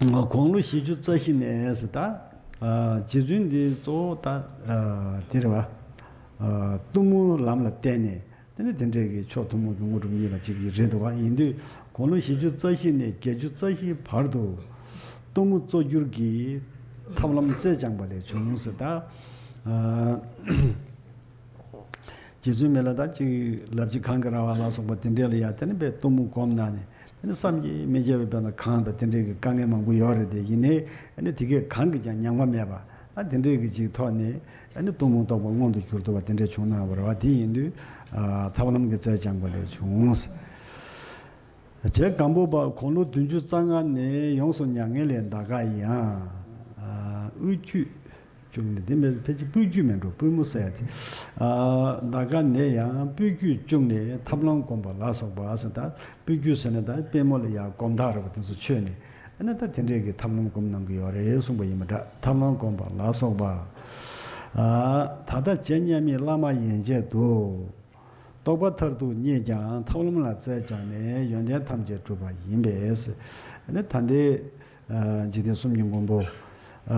དགུང་ལོ་བཞི་བཅུ་རྩ་བཞི་ནས་ཟེར། ད་ཨ་རྗེ་བཙུན་འདི་གཙོ་བོ་ད་ཨ་དེ་རེད་བ། ཨ་གཏུམ་མོའི་ལམ་ལ་བརྟེན་ནས། དེ་ནི་དེ་འདྲའི་གི་མཆོག་ཐུན་མོང་གི་དངོས་གྲུབ་བརྙེས་པ་ཅིག་གི་རེད་འདུག་བ། ཡིན་དུས་དགུང་ལོ་བཞི་བཅུ་རྩ་བཞི་ནས་བརྒྱད་ཅུ་རྩ་བཞིའི་བར་དུ་གཏུམ་མོ་གཙོ་གྱུར་གྱི་ཐབས་ལམ་རྩལ་སྦྱངས་པ་ལས་བྱུང་ཟེར། ད་ཨ་རྗེ་བཙུན་མི་ལ་ད་ཅིག་ལབ་ཅིག་གངས་ཀྱི་ར་བ་ལ་སོགས་པ་དེ་འདྲའི་ལ་ཡ་དེ་ནི་དཔེ་གཏུམ་མོ་སྒོམ་གནང་ནས་དེ་ནི་བསམ་གྱིས་མི་ཁྱབ་པའི་དཔེར་ན་གངས་དང་དེ་འདྲའི་གི་དཀའ་ངལ་མང་པོ་ཡོད་རེད་དེ། ཡིན་ནའི་ཨ་ནི་དེ་གའི་གངས་ཀྱིས་ཀྱང་མྱངས་པ་མེད་པ། ད་དེ་འདྲའི་གི་ཅིག་ཐོག་ནས་ཨ་ནི་གཏུམ་མོ་རྟོགས་པ་མངོན་དུ་གྱུར་ཐུབ་པ་དེ་འདྲ་བྱུང་གནང་བ་རེད་བ། དེ་ཡིན་དུས་ཨ་ཐབས་ལམ་གྱི་རྩལ་སྦྱངས་པ་ལས་བྱུང་། རྗེ་སྒམ་པོ་པ་དགུང་ལོ་བདུན་ཅུ་རྩ་ལྔ་ནས་ཡོངས་སུ་མྱ་ངན་ལས་འདའ་ག་ཡང་ཨ་དབུས་རྒྱུད་བཅུག་ནས། དེ་མིན་ཕལ་ཆེར་སྤོས་རྒྱུད་མིན་འགྲོ། པུས་མོ་ཟེར་ཡ་དེ། ཨ་འདའ་ག་ནས་ཡང་སྤོས་རྒྱུད་བཅུག་ནས་ཐབས་ལམ་སྒོམ་པ་ལ་སོགས་པ་ཟེར། ད་སྤོས་རྒྱུད་ཟེར་ན་ད་པུས་མོ་ལ་ཡང་སྒོམ་ཐག་རེད་བ། དེ་ཚོ་ཆོད་ནས། ཨ་ནི་ད་དེ་འདྲའི་གི་ཐབས་ལམ་སྒོམ་གནང་གི་ཡོད་རེད་གསུངས་པ་ཡིན་པ་འདྲ། ཐབས་ལམ་སྒོམ་པ་ལ་སོགས་པ། ཨ་ད་ལྟ་རྗེ་མཉམ་མེད་བླ་མ་ཡན་ཆད་དུ། རྟོགས་པ་མཐར་ཐུག་བརྙེས་ཀྱང་ཐབས་ལམ་ལ་རྩལ་སྦྱངས་ནས་ཡོན་ཏན་ཐམས་ཅད་གྲུབ་པ་ཡིན་པས། ཨ་ནི་ད་ལྟའི་ཨ་འཇིག་རྟེན་གསུམ་གྱི་མགོན་པོ་ཨ་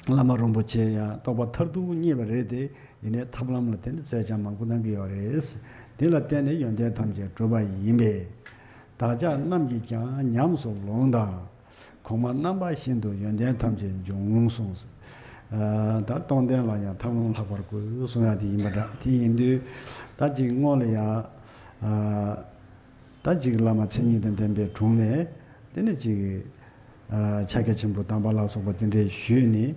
བླ་མ་རིན་པོ་ཆེ་ཡང་རྟོགས་པ་མཐར་ཐུག་བརྙེས་པ་རེད་དེ། ཡིན་ནའི་ཐབས་ལམ་ལ་བརྟེན་ནས་རྩལ་སྦྱང་མང་པོ་གནང་གི་ཡོད་རེད། དེ་ལ་བརྟེན་ནས་ཡོན་ཏན་ཐམས་ཅད་གྲུབ་པ་ཡིན་པས། བདག་ཅག་རྣམས་ཀྱིས་ཀྱང་ཉམས་སུ་ལོངས་དང་ གོང་མ་རྣམ་པ་བཞིན་དུ་ཡོན་ཏན་ཐམས་ཅད་འབྱུང་གསུངས། ཨ་ད་སྟོང་ལྡན་ལ་ཡང་ཐབས་ལམ་ལྷག་པར་དགོས་གསུང་ཡ་དེ་ཡིན་པ་འདྲ། དེ་ཡིན་དུས་ད་ཅིག་སྔོན་ལ་ཡ་ཨ་ད་ཅིག་བླ་མ་མཚན་ཉིད་དང་ལྡན་པའི་དྲུང་ནས་དེ་ནས་ཅིག་ཨ་ཕྱག་རྒྱ་ཆེན་པོ་དམ་པ་ལ་སོགས་པ་དེ་འདྲས་ཞུས་ནས།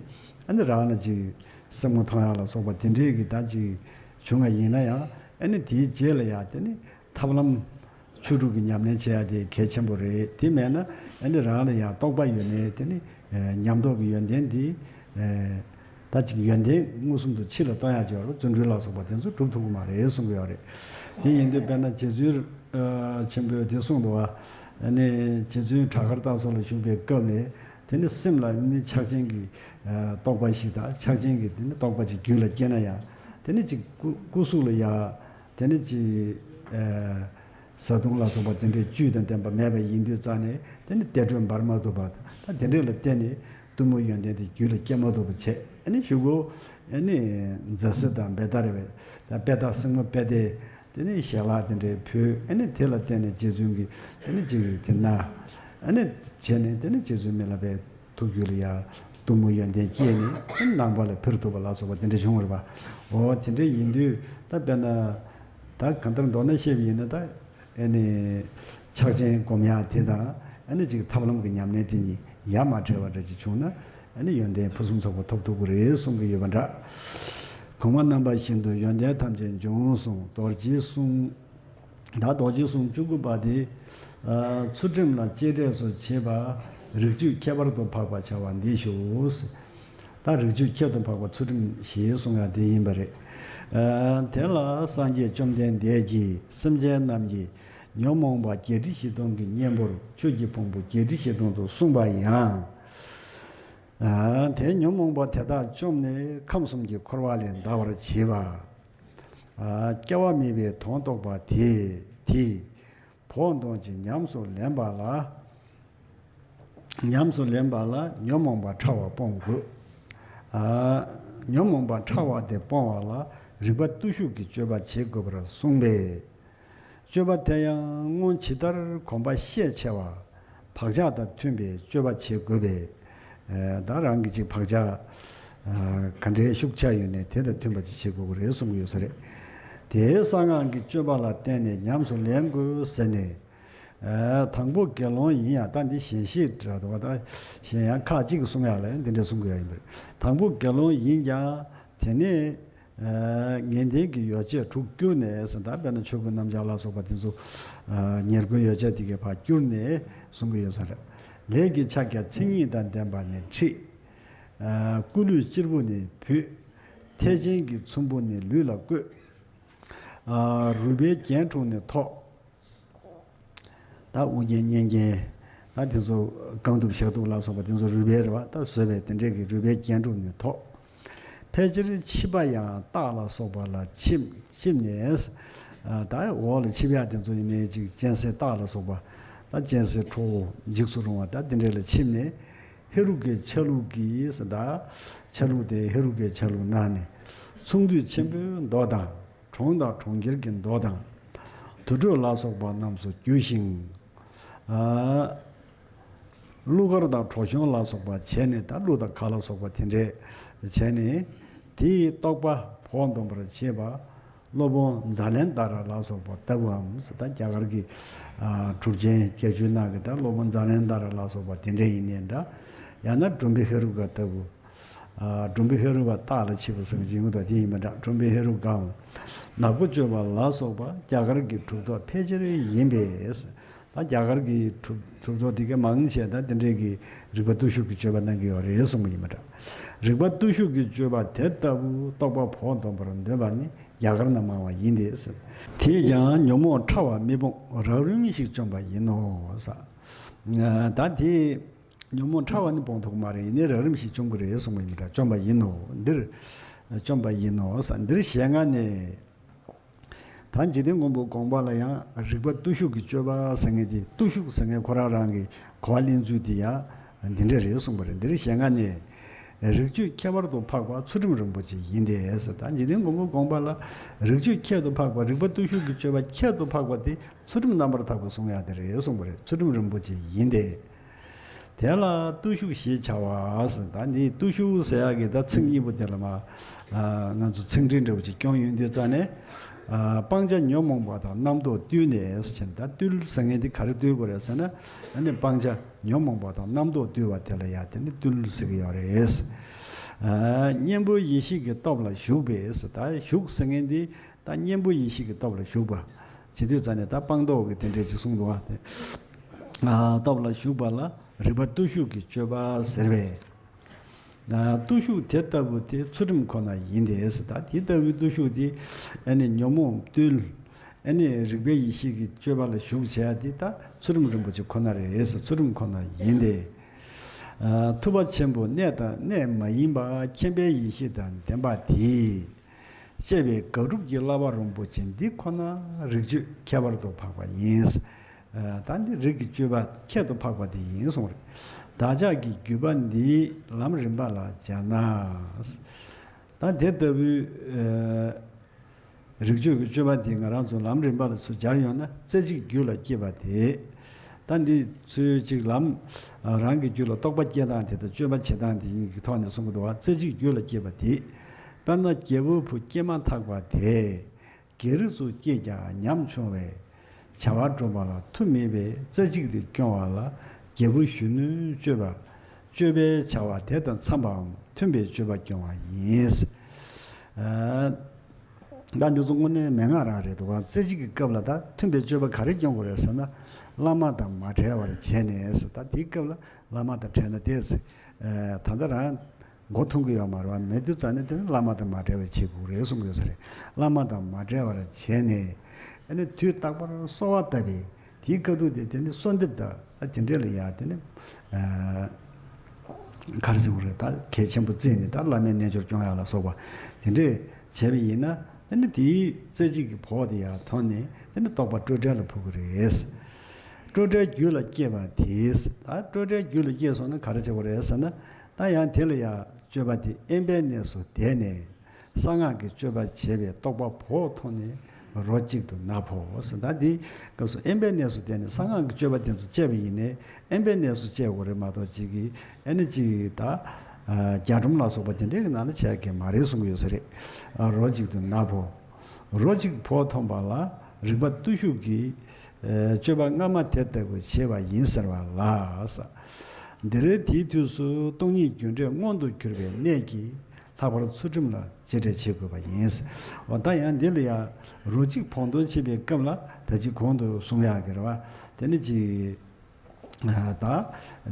ཨ་ནི་རང་ལ་ཅིག་སེམས་ངོ་མཐོང་ཡ་ལ་སོགས་པ་དེ་འདྲས་ཀྱི་ད་ཅིག་བྱུང་བ་ཡིན་ན་ཡང་། ཨ་ནི་དེའི་རྗེས་ལ་ཡ་དེ་ནི་ཐབས་ལམ་ཆོས་དྲུག་གི་ཉམས་ལེན་བྱེད་ཡ་དེ་གལ་ཆེན་པོ་རེད། དེ་མེད་ན་ཨ་ནི་རང་ལ་ཡང་རྟོགས་པ་ཡོད་ནའི་དེ་ནི་ཨ་ཉམས་རྟོགས་ཀྱི་ཡོན་ཏན་དེ་ཨ་ད་ཅིག་ཡོན་ཏན་མངོན་སུམ་དུ་ཕྱི་ལ་གཏོང་ཡ་ཅིག་ཡོད་རུང་བརྩོན་འགྲུས་ལ་སོགས་པ་དེ་ཚོ་སྒྲུབ་ཐུབ་ཀྱི་མ་རེད་གསུང་གི་ཡོད་རེད། དེ་ཡིན་དུས་དཔེར་ན་རྗེ་བཙུན་ཨ་ཆེན་པོས་དེ་གསུངས་འདུག་བ། ཨ་ནི་རྗེ་བཙུན་བྲག་དཀར་རྟ་མཚོ་ལ་བཞུགས་པའི་སྐབས་ནས་དེ་ནི་སེམས་ལ་ནི་ཕྱག་ཆེན་གྱི་ཨ་རྟོགས་པ་ཞིག་དང་། ཕྱག་ཆེན་གྱི་དེ་ནི་རྟོགས་པ་ཅིག་རྒྱུད་ལ་སྐྱེས་ན་ཡང་། དེ་ནི་ཅིག་སྐུ་སྐུ་གཟུགས་ལ་ཡ་དེ་ནི་ཅིག་ཨ་བཟའ་བཏུང་ལ་སོགས་པ་དེ་འདྲའི་བཅུད་དང་ལྡན་པ་མེད་པ་ཡིན་དུས་ཙང་ནས་དེ་ནི་བདེ་དྲོད་འབར་མ་ཐུབ་པ་དང་། ད་དེ་འདྲས་ལ་བརྟེན་ནས་གཏུམ་མོའི་ཡོན་ཏན་དེ་རྒྱུད་ལ་སྐྱེ་མ་ཐུབ་པ་བྱས། ཨ་ནི་གཞུག་གུ་ཨ་ནི་མཛའ་བཤེས་དང་བེ་ཏ་རེ་བས་ད་དཔེ་ད་སྲིང་མོ་དཔེ་དེ་དེ་ནི་ཞལ་ལག་དེ་འདྲའི་ཕུལ། ཨ་ནི་དེ་ལ་བརྟེན་ནས་རྗེ་བཙུན་གྱིས་དེ་ནི་ཅིག་དེ་ན་ཨ་ནི་བྱས་ནས་དེ་ནི་རྗེ་བཙུན་མི་ལ་བའི་ཐུགས་རྒྱུད་ལ་ཡ་གཏུམ་མོའི་ཡོན་ཏན་སྐྱེས་ནས་ཨ་ནི་ནང་པ་ལ་འཕེལ་ཐུབ་པ་ལ་སོགས་པ་དེ་འདྲ་བྱུང་བ་རེད་པ། འོ་དེ་འདྲ་ཡིན་དུས་ད་དཔེར་ན་ད་གང་ལྟར་མདོར་ན་བཤད་པ་ཡིན་ན། ད་ཨ་ནི་ཕྱག་ཆེན་སྒོམ་ཡག་དེ་དང་། ཨ་ནི་ཅིག་ཐབས་ལམ་གྱི་ཉམས་ལེན་དེ་གཉིས་ཡ་མ་བྲལ་བ་འདྲ་ཅིག་བྱུང་ན། ཨ་ནི་ཡོན་ཏན་ཕུན་སུམ་ཚོགས་པ་ཐོབ་ཐུབ་ཀྱི་རེད་གསུང་གི་ཡོད་པ་འདྲ། གོང་མ་རྣམ་པ་བཞིན་དུ་ཡོན་ཏན་ཐམས་ཅད་འབྱུང་གསུངས། རྡོ་རྗེའི་གསུང་། ད་རྡོ་རྗེའི་གསུང་བཅུ་དགུ་པ་དེ་ཨ་ཚུལ་ཁྲིམས་ལ་གཅེས་སྤྲས་སུ་བྱེད་པ། རིགས་རྒྱུད་ཁྱད་པར་དུ་འཕགས་པ་བྱ་བ་འདི་ཞུ། ད་རིགས་རྒྱུད་ཁྱད་དུ་འཕགས་པ་ཚུལ་ཁྲིམས་ཞེས་གསུང་ཡ་དེ་ཡིན་པ་རེད། ཨ་དེ་ལ་སངས་རྒྱས་བཅོམ་ལྡན་འདས་ཀྱིས་སེམས་ཅན་རྣམས་ཀྱི་ཉོན་མོངས་པ་བརྒྱད་ཁྲི་བཞི་སྟོང་གི་གཉེན་པོར་ཆོས་ཀྱི་ཕུང་པོ་བརྒྱད་ཁྲི་བཞི་སྟོང་དུ་གསུངས་པ་ཡང་། ཨ་དེ་ཉོན་མོངས་པ་དེ་དག་བཅོམ་ནས་ཁམས་གསུམ་གྱི་འཁོར་བ་ལས་འདའ་བར་བྱེད་པ། ཨ་སྐྱེ་བ་མེད་པའི་དོན་རྟོགས་པ་དེས་དེས་བོགས་འདོན་ཅིང་ཉམས་སུ་ལེན་པ་ལ། ཉམས་སུ་ལེན་པ་ལ་ཉོན་མོངས་པ་ཕྲ་བ་སྤོང་དགོས། ཨ་ཉོན་མོངས་པ་ཕྲ་བ་དེ་སྤོང་བ་ལ་རིག་པ་བརྟུལ་ཞུགས་ཀྱི་སྤྱོད་པ་བྱེད་དགོས་པར་གསུངས་པས། སྤྱོད་པ་དེ་ཡང་སྔོན་ཇི་ལྟར་གོམས་པ་ཤས་ཆེ་བ་བག་ཆགས་དང་མཐུན་པའི་སྤྱོད་པ་བྱེད་དགོས་པས། ཨ་ད་རང་གི་ཅིག་བག་ཆགས་ཨ་ག་འདྲའི་ཤུགས་ཆག་ཡོད་ནའི་དེ་དང་མཐུན་པ་ཅིག་བྱེད་དགོས་ཀྱི་རེད་གསུང་གི་ཡོད་ས་རེད། དེའི་གསང་སྔགས་ཀྱི་སྤྱོད་པ་ལ་བརྟེན་ནས་ཉམས་སུ་ལེན་དགོས་ཟེར་ནས། ཨ་དང་པོ་དགེ་སློང་ཡིན་ཡང་། ད་འདི་གཞན་བཤད་འདྲ་འདུག་བ། ད་གཞན་ཡང་ཁག་ཅིག་གིས་གསུང་ཡག་ལ་འདི་འདྲ་གསུང་གི་ཡོད་ཡིན་པ་རེད། དང་པོ་དགེ་སློང་ཡིན་ཀྱང་དེ་ནས་ཨ་ངེས་གཏན་གྱི་ཡོ་བྱད་དྲུག་བསྐྱུར་ནས་ཟེར། ད་དཔེར་ན་ཆོས་གོས་སྣམ་སྦྱར་ལ་སོགས་པ་དེ་ཚོ་ཨ་ཉེར་མཁོའི་ཡོ་བྱད་དེ་གའི་ཕར་བསྐྱུར་ནས་གསུང་གི་ཡོད་ས་རེད། ལས་ཀྱི་ཕྱག་རྒྱ་མཚན་ཉིད་དང་ལྡན་པ་ནི་ཁྲིད། ཨ་སྐུ་ལུས་གཅེར་བུ་ནི་ཕུད། ཐལ་ཆེན་གྱི་ཚོམ་བུ་ནི་ལུས་ལ་བཀོད། ཨ་རུས་པའི་རྒྱན་དྲུག་ནི་ཐོགས། ད་དབུ་རྒྱན་སྙན་རྒྱན། ད་དེ་ཚོ་རྐང་གདུབ་ཞབས་གདུབ་ལ་སོགས་པ་དེ་ཚོ་རུས་པའི་རེད་བ། ད་བཟོས་པའི་དེ་འདྲས་ཀྱི་རུས་པའི་རྒྱན་དྲུག་ནི་ཐོགས། ཕལ་ཆེར་ཆིབས་པ་ཡང་སྟག་ལ་སོགས་པ་ལ་ཆིབས་ཆིབས་ནས། ཨ་ད་འོག་ལ་ཆིབས་ཡག་དེ་ཚོ་ཡིན་ནའི་ཅིག་སྤྱན་གཟིགས་སྟག་ལ་སོགས་པ། ད་སྤྱན་གཟིགས་ཁྲོ་བོ་འཇིགས་སུ་རུང་བ་ད་དེ་འདྲས་ལ་ཆིབས་ནས། ཧེ་རུ་ཀའི་ཆ་ལུགས་ཀྱིས་ཟེར། ད་ཆ་ལུགས་དེ་ཧེ་རུ་ཀའི་ཆ་ལུགས་གནང་ནས། ཚོང་འདུས་ཆེན་པོའི་མདོ་དང་། གྲོང་དང་གྲོང་ཁྱེར་གྱི་མདོ་དང་། དུར་ཁྲོད་ལ་སོགས་པ་རྣམས་སུ་རྒྱུ་ཞིང་། ཨ་གླུ་གར་དང་བྲོ་གཞུང་ལ་སོགས་པ་བྱས་ནས། ད་གླུ་དང་གར་ལ་སོགས་པ་དེ་འདྲས་བྱས་ནས། དེའི་རྟོགས་པ་བོགས་འདོན་པར་བྱེད་པ། སློབ་དཔོན་ཛཱ་ལན་ཏ་ར་ལ་སོགས་པ་ལྟ་བུའམ་ཟེར། ད་རྒྱ་གར་གྱི་ཨ་གྲུབ་ཆེན་བརྒྱད་ཅུའི་ནང་གི་ད་སློབ་དཔོན་ཛཱ་ལན་ཏ་ར་ལ་སོགས་པ་དེ་འདྲས་ཡིན་ནའི་འདྲ། ཡང་ན་གྲུམ་བུ་ཧེ་རུ་ཀ་ལྟ་བུ། ཨ་གྲུམ་བུ་ཧེ་རུ་ཀ་སྟག་ལ་ཆིབས་པ་ཟེར་གྱི་ཡོད་དོ། དེ་ཡིན་པ་འདྲ། གྲུམ་བུ་ཧེ་རུ་ཀའམ། ནག་པོ་སྤྱོད་པ་ལ་སོགས་པ་རྒྱ་གར་གྱི་གྲུབ་ཐོབ་ཕལ་ཆེར་ཡིན་པས། ད་རྒྱ་གར་གྱི་གྲུབ་གྲུབ་ཐོབ་དེ་གའི་མང་ཆེ་ད་དེ་འདྲས་ཀྱི་རིག་པ་བརྟུལ་ཞུགས་ཀྱི་སྤྱོད་པ་གནང་གི་ཡོད་རེད་གསུངས་པ་ཡིན་པ་འདྲ། རིག་པ་བརྟུལ་ཞུགས་ཀྱི་སྤྱོད་པ་དེ་ལྟ་བུ་རྟོགས་པ་བོགས་འདོན་པར་འདོད་པ་ནི་རྒྱ་གར་ན་མང་བ་ཡིན་ཏེ། དེས་ཀྱང་ཉོན་མོངས་ཕྲ་བ་མི་སྤོང་རབ་རིམ་ཞིག་བཅོམ་པ་ཡིན་ནོ་ཟེར། ད་དེ་ཉོན་མོངས་ཕྲ་བ་ནི་སྤོང་ཐུབ་མ་རེད། ཡིན་ནའི་རབ་རིམ་ཞིག་བཅོམ་གྱི་རེད་གསུངས་པ་ཡིན་པ་འདྲ། བཅོམ་པ་ཡིན་ནོ། འདིར་བཅོམ་པ་ཡིན་ནོ་ཟེར། འདིར་ཞལ་སྔ་ནས། ད་འཇིག་རྟེན་མགོན་པོའི་དགོངས་པ་ལ་ཡང་རིག་པ་བརྟུལ་ཞུགས་ཀྱི་སྤྱོད་པ་ཟེར་མཁན་དེ། བརྟུལ་ཞུགས་ཟེར་མཁན་ཁོ་རང་རང་གི་གོ་བ་ལེན་ཚུལ་དེ་ཡང་འདི་འདྲ་རེད་གསུངས་པ་རེད། འདིར་ཞལ་སྔ་ནས། རིགས་རྒྱུད་ཁྱད་པར་དུ་འཕགས་པ་ཚུལ་ཁྲིམས་རིན་པོ་ཆེ་ཡིན་ཏེ་ཟེར། ད་འཇིག་རྟེན་མགོན་པོའི་དགོངས་པ་ལ་རིགས་རྒྱུད་ཁྱད་དུ་འཕགས་པ། རིག་པ་བརྟུལ་ཞུགས་ཀྱི་སྤྱོད་པ་ཁྱད་དུ་འཕགས་པ་དེ་ཚུལ་ཁྲིམས་རྣམ་པར་དག་པ་གསུང་ཡག་དེ་རེད་གསུངས་པ་རེད། ཚུལ་ཁྲིམས་རིན་པོ་ཆེ་ཡིན་ཏེ། དེ་ལ་བརྟུལ་ཞུགས་ཞེས་བྱ་བ་ཟེར། ད་འདི་བརྟུལ་ཞུགས་ཟེར་ཡག་གི་ད་ཚིག་གཉིས་པོ་དེ་ལ་མ་ང་ཚོ་ཚིག་འགྲེལ་འདྲ་བོ་ཅིག་སྐྱོང་ཡོང་དུས་ཙ་ནས། སྤང་བྱ་ཉོན་མོངས་པ་དང་རྣམ་རྟོག་བཏུལ་ནས་ཟེར་ན། ད་བཏུལ་ཟེར་མཁན་དེ་ག་རེ་བཏུལ་དགོས་རེད་ཟེར་ན། ཨ་ནི་སྤང་བྱ་ཉོན་མོངས་པ་དང་རྣམ་རྟོག་བཏུལ་བ་དེ་ལ་ཡ་དེ་ནི་བཏུལ་ཟེར་གི་ཡོད་རེད། གཉེན་པོ་ཡེ་ཤེས་ཀྱི་སྟོབས་ལ་ཞུགས་པས་ཟེར། ད་ཞུགས་ཟེར་མཁན་དེ་ད་གཉེན་པོ་ཡེ་ཤེས་ཀྱི་སྟོབས་ལ་ཞུགས་པ། བྱེད་དུས་ཙ་ནས་ད་སྤངས་རྟོགས་ཀྱི་དེ་འདྲས་ཅིག་གསུངས་འདུག་བ། དེ་སྟོབས་ལ་ཞུགས་པ་ལ་རིག་པ་བརྟུལ་ཞུགས་ཀྱི་སྤྱོད་པ་ཟེར་བས། བརྟུལ་ཞུགས་དེ་ལྟ་བུ་དེ་ཚུལ་ཁྲིམས་ཁོ་ན་ཡིན་ཏེ་ཟེར། ད་དེ་ལྟ་བུའི་བརྟུལ་ཞུགས་དེ་ཨ་ནི་ཉོན་མོངས་བཏུལ། ཨ་ནི་རིག་པའི་ཡེ་ཤེས་ཀྱི་སྤྱོད་པ་ལ་ཞུགས་བྱས་དེ་ད་ཚུལ་ཁྲིམས་རིན་པོ་ཆེ་ཁོ་ན་རེད་ཟེར། ཚུལ་ཁྲིམས་ཁོ་ན་ཡིན་ཏེ། ཐུབ་པ་ཆེན་པོ་གནས་དང་གནས་མ་ཡིན་པ་མཁྱེན་པའི་ཡེ་ཤེས་དང་ལྡན་པ་དེས། བཅས་པའི་དགག་སྒྲུབ་ཀྱི་བསླབ་པ་རིན་པོ་ཆེ་འདི་ཁོ་ན་རིགས་སྤྱོད་ཁྱད་པར་དུ་འཕགས་པ་ཡིན། ད་འདི་རིགས་ཀྱི་སྤྱོད་པ་ཁྱད་དུ་འཕགས་པ་དེ་ཡིན་གསུངས་རེད། བདག་ཅག་གི་བརྒྱུད་པ་འདི་ལམ་རིམ་པ་ལ་སྦྱར་ན། ད་དེ་ལྟ་བུའི་རིགས་སྤྱོད་ཀྱི་སྤྱོད་པ་འདི་ང་རང་ཚོ་ལམ་རིམ་པ་ལ་ཚུར་སྦྱར་ཡོང་ན། རྩེ་གཅིག་རྒྱུད་ལ་སྐྱེས་པ་དེ། ད་འདི་ཚུལ་གཅིག་ལམ་རང་གི་རྒྱུད་ལ་རྟོགས་པ་སྐྱེ་སྟངས་དེ་དང་སྤྱོད་པ་བྱེད་སྟངས་དེ་གཉིས་ཀྱི་ཐོག་ནས་གསུང་གི་འདུག་བ། རྩེ་གཅིག་རྒྱུད་ལ་སྐྱེས་པ་དེ། དཔེར་ན་རྒྱལ་པོའི་བུ་སྐྱེས་མ་ཐག་པ་དེ། སྒེར་རི་ཚུར་སྐྱེས་ཀྱང་ཉམ་ཆུང་བས། བྱ་བ་སྒྲུབ་པ་ལ་མཐུ་མེད་པས་རྩེ་གཅིག་ཏུ་སྐྱོང་བ་ལ་རྒྱལ་པོ་གཞོན་ནུའི་སྤྱོད་པ། སྤྱོད་པའི་བྱ་བ་དེ་དང་འཚམ་པའམ་མཐུན་པའི་སྤྱོད་པ་སྐྱོང་བ་ཡིན། ད་འདི་ཚོ་དངོས་གནས་མན་ངག་རང་རེད་འདུག་ག། རྩེ་གཅིག་གི་སྐབས་ལ་ད་མཐུན་པའི་སྤྱོད་པ་ག་རེ་སྐྱོང་དགོས་རེད་ཟེར་ན། བླ་མ་དང་མ་བྲལ་བར་བྱས་ནས་ཟེར། ད་དེའི་སྐབས་ལ་བླ་མ་དང་བྲལ་ན་དེ་ཟེར། ད་ལྟ་རང་མགོ་ཐོན་གྱི་ཡོད་མ་རེད་བ། མེད་དུས་ཙ་ནས་དེ་ནི་བླ་མ་དང་མ་བྲལ་བར་བྱེད་དགོས་རེད་གསུང་གི་ཡོད་ས་རེད། བླ་མ་དང་མ་བྲལ་བར་བྱས་ནས། ཨ་ནི་དུས་རྟག་པར་གསོལ་བ་བཏབ་པས། དེའི་སྐབས་དུས་དེ་དེ་ནི་གསོལ་འདེབས་དང་ཨ་དེ་འདྲས་ལ་ཡ་དེ་ནི་ག་རེ་ཟེར་དགོས་རེད། ད་གལ་ཆེན་པོ་བརྩིས་ནས་ད་བླ་མའི་རྣལ་འབྱོར་སྐྱོང་ཡག་ལ་སོགས་པ་དེ་འདྲས་བྱས་པ་ཡིན་ན། ཨ་ནི་དེའི་རྩེ་གཅིག་གི་བོགས་དེ་ཡར་ཐོན་ནས་དེ་ནི་རྟོགས་པ་སྤྲོས་བྲལ་ལ་འཕོ་གི་རེད། སྤྲོས་བྲལ་རྒྱུད་ལ་སྐྱེས་པ་དེས། ད་སྤྲོས་བྲལ་རྒྱུད་ལ་སྐྱེས་སོང་ན་ག་རེ་བྱེད་དགོས་རེད་ཟེར་ན། ད་ཡང་དེ་ལ་ཡང་སྤྱོད་པ་དེ་དབེན་པའི་གནས་སུ་བསྡད་ནས། གསང་སྔགས་ཀྱི་སྤྱོད་པ་བྱས་པས་རྟོགས་པ་བོགས་ཐོན་ནས་རོ་གཅིག་ཏུ་ན་འཕོ་ཟེར། ད་འདི་སྐབས་སུ་དབེན་པའི་གནས་སུ་བསྡད་ནས་གསང་སྔགས་ཀྱི་སྤྱོད་པ་དེ་ཚོ་སྤྱད་པ་ཡིན་ནའི། དབེན་པའི་གནས་སུ་སྤྱད་དགོས་རེད་མ་གཏོགས་ཅིག་གིས་ཨ་ནི་ཅིག་ད་རྒྱ་སྒྲོམ་ལ་སོགས་པ་དེ་འདྲའི་གི་ནང་ལ་བྱས་ཀྱི་མ་རེད་གསུང་གི་ཡོད་ས་རེད། རོ་གཅིག་ཏུ་ན་འཕོ། རོ་གཅིག་བོགས་ཐོན་པ་ལ་རིག་པ་བརྟུལ་ཞུགས་ཀྱི་སྤྱོད་པ་སྔ་མ་དེ་ལྟ་བུ་བྱས་པ་ཡིན་ཟེར་བ་ལ། འདིར་དེའི་དུས་སུ་སྟོང་ཉིད་རྒྱུ་འབྲས་མངོན་དུ་གྱུར་པའི་གནད་ཀྱིས་ལྷག་པར་ཚུལ་ཁྲིམས་ལ་གཅེས་སྤྲས་བྱེད་དགོས་པ་ཡིན། འོ་ད་ཡང་འདི་ལ་ཡང་རོ་གཅིག་བོགས་འཐོན་བྱེད་པའི་སྐབས་ལ་ད་ཅི་གོང་དུ་གསུང་ཡག་གི་རེད་བ། དེ་ནི་ཅི། ད་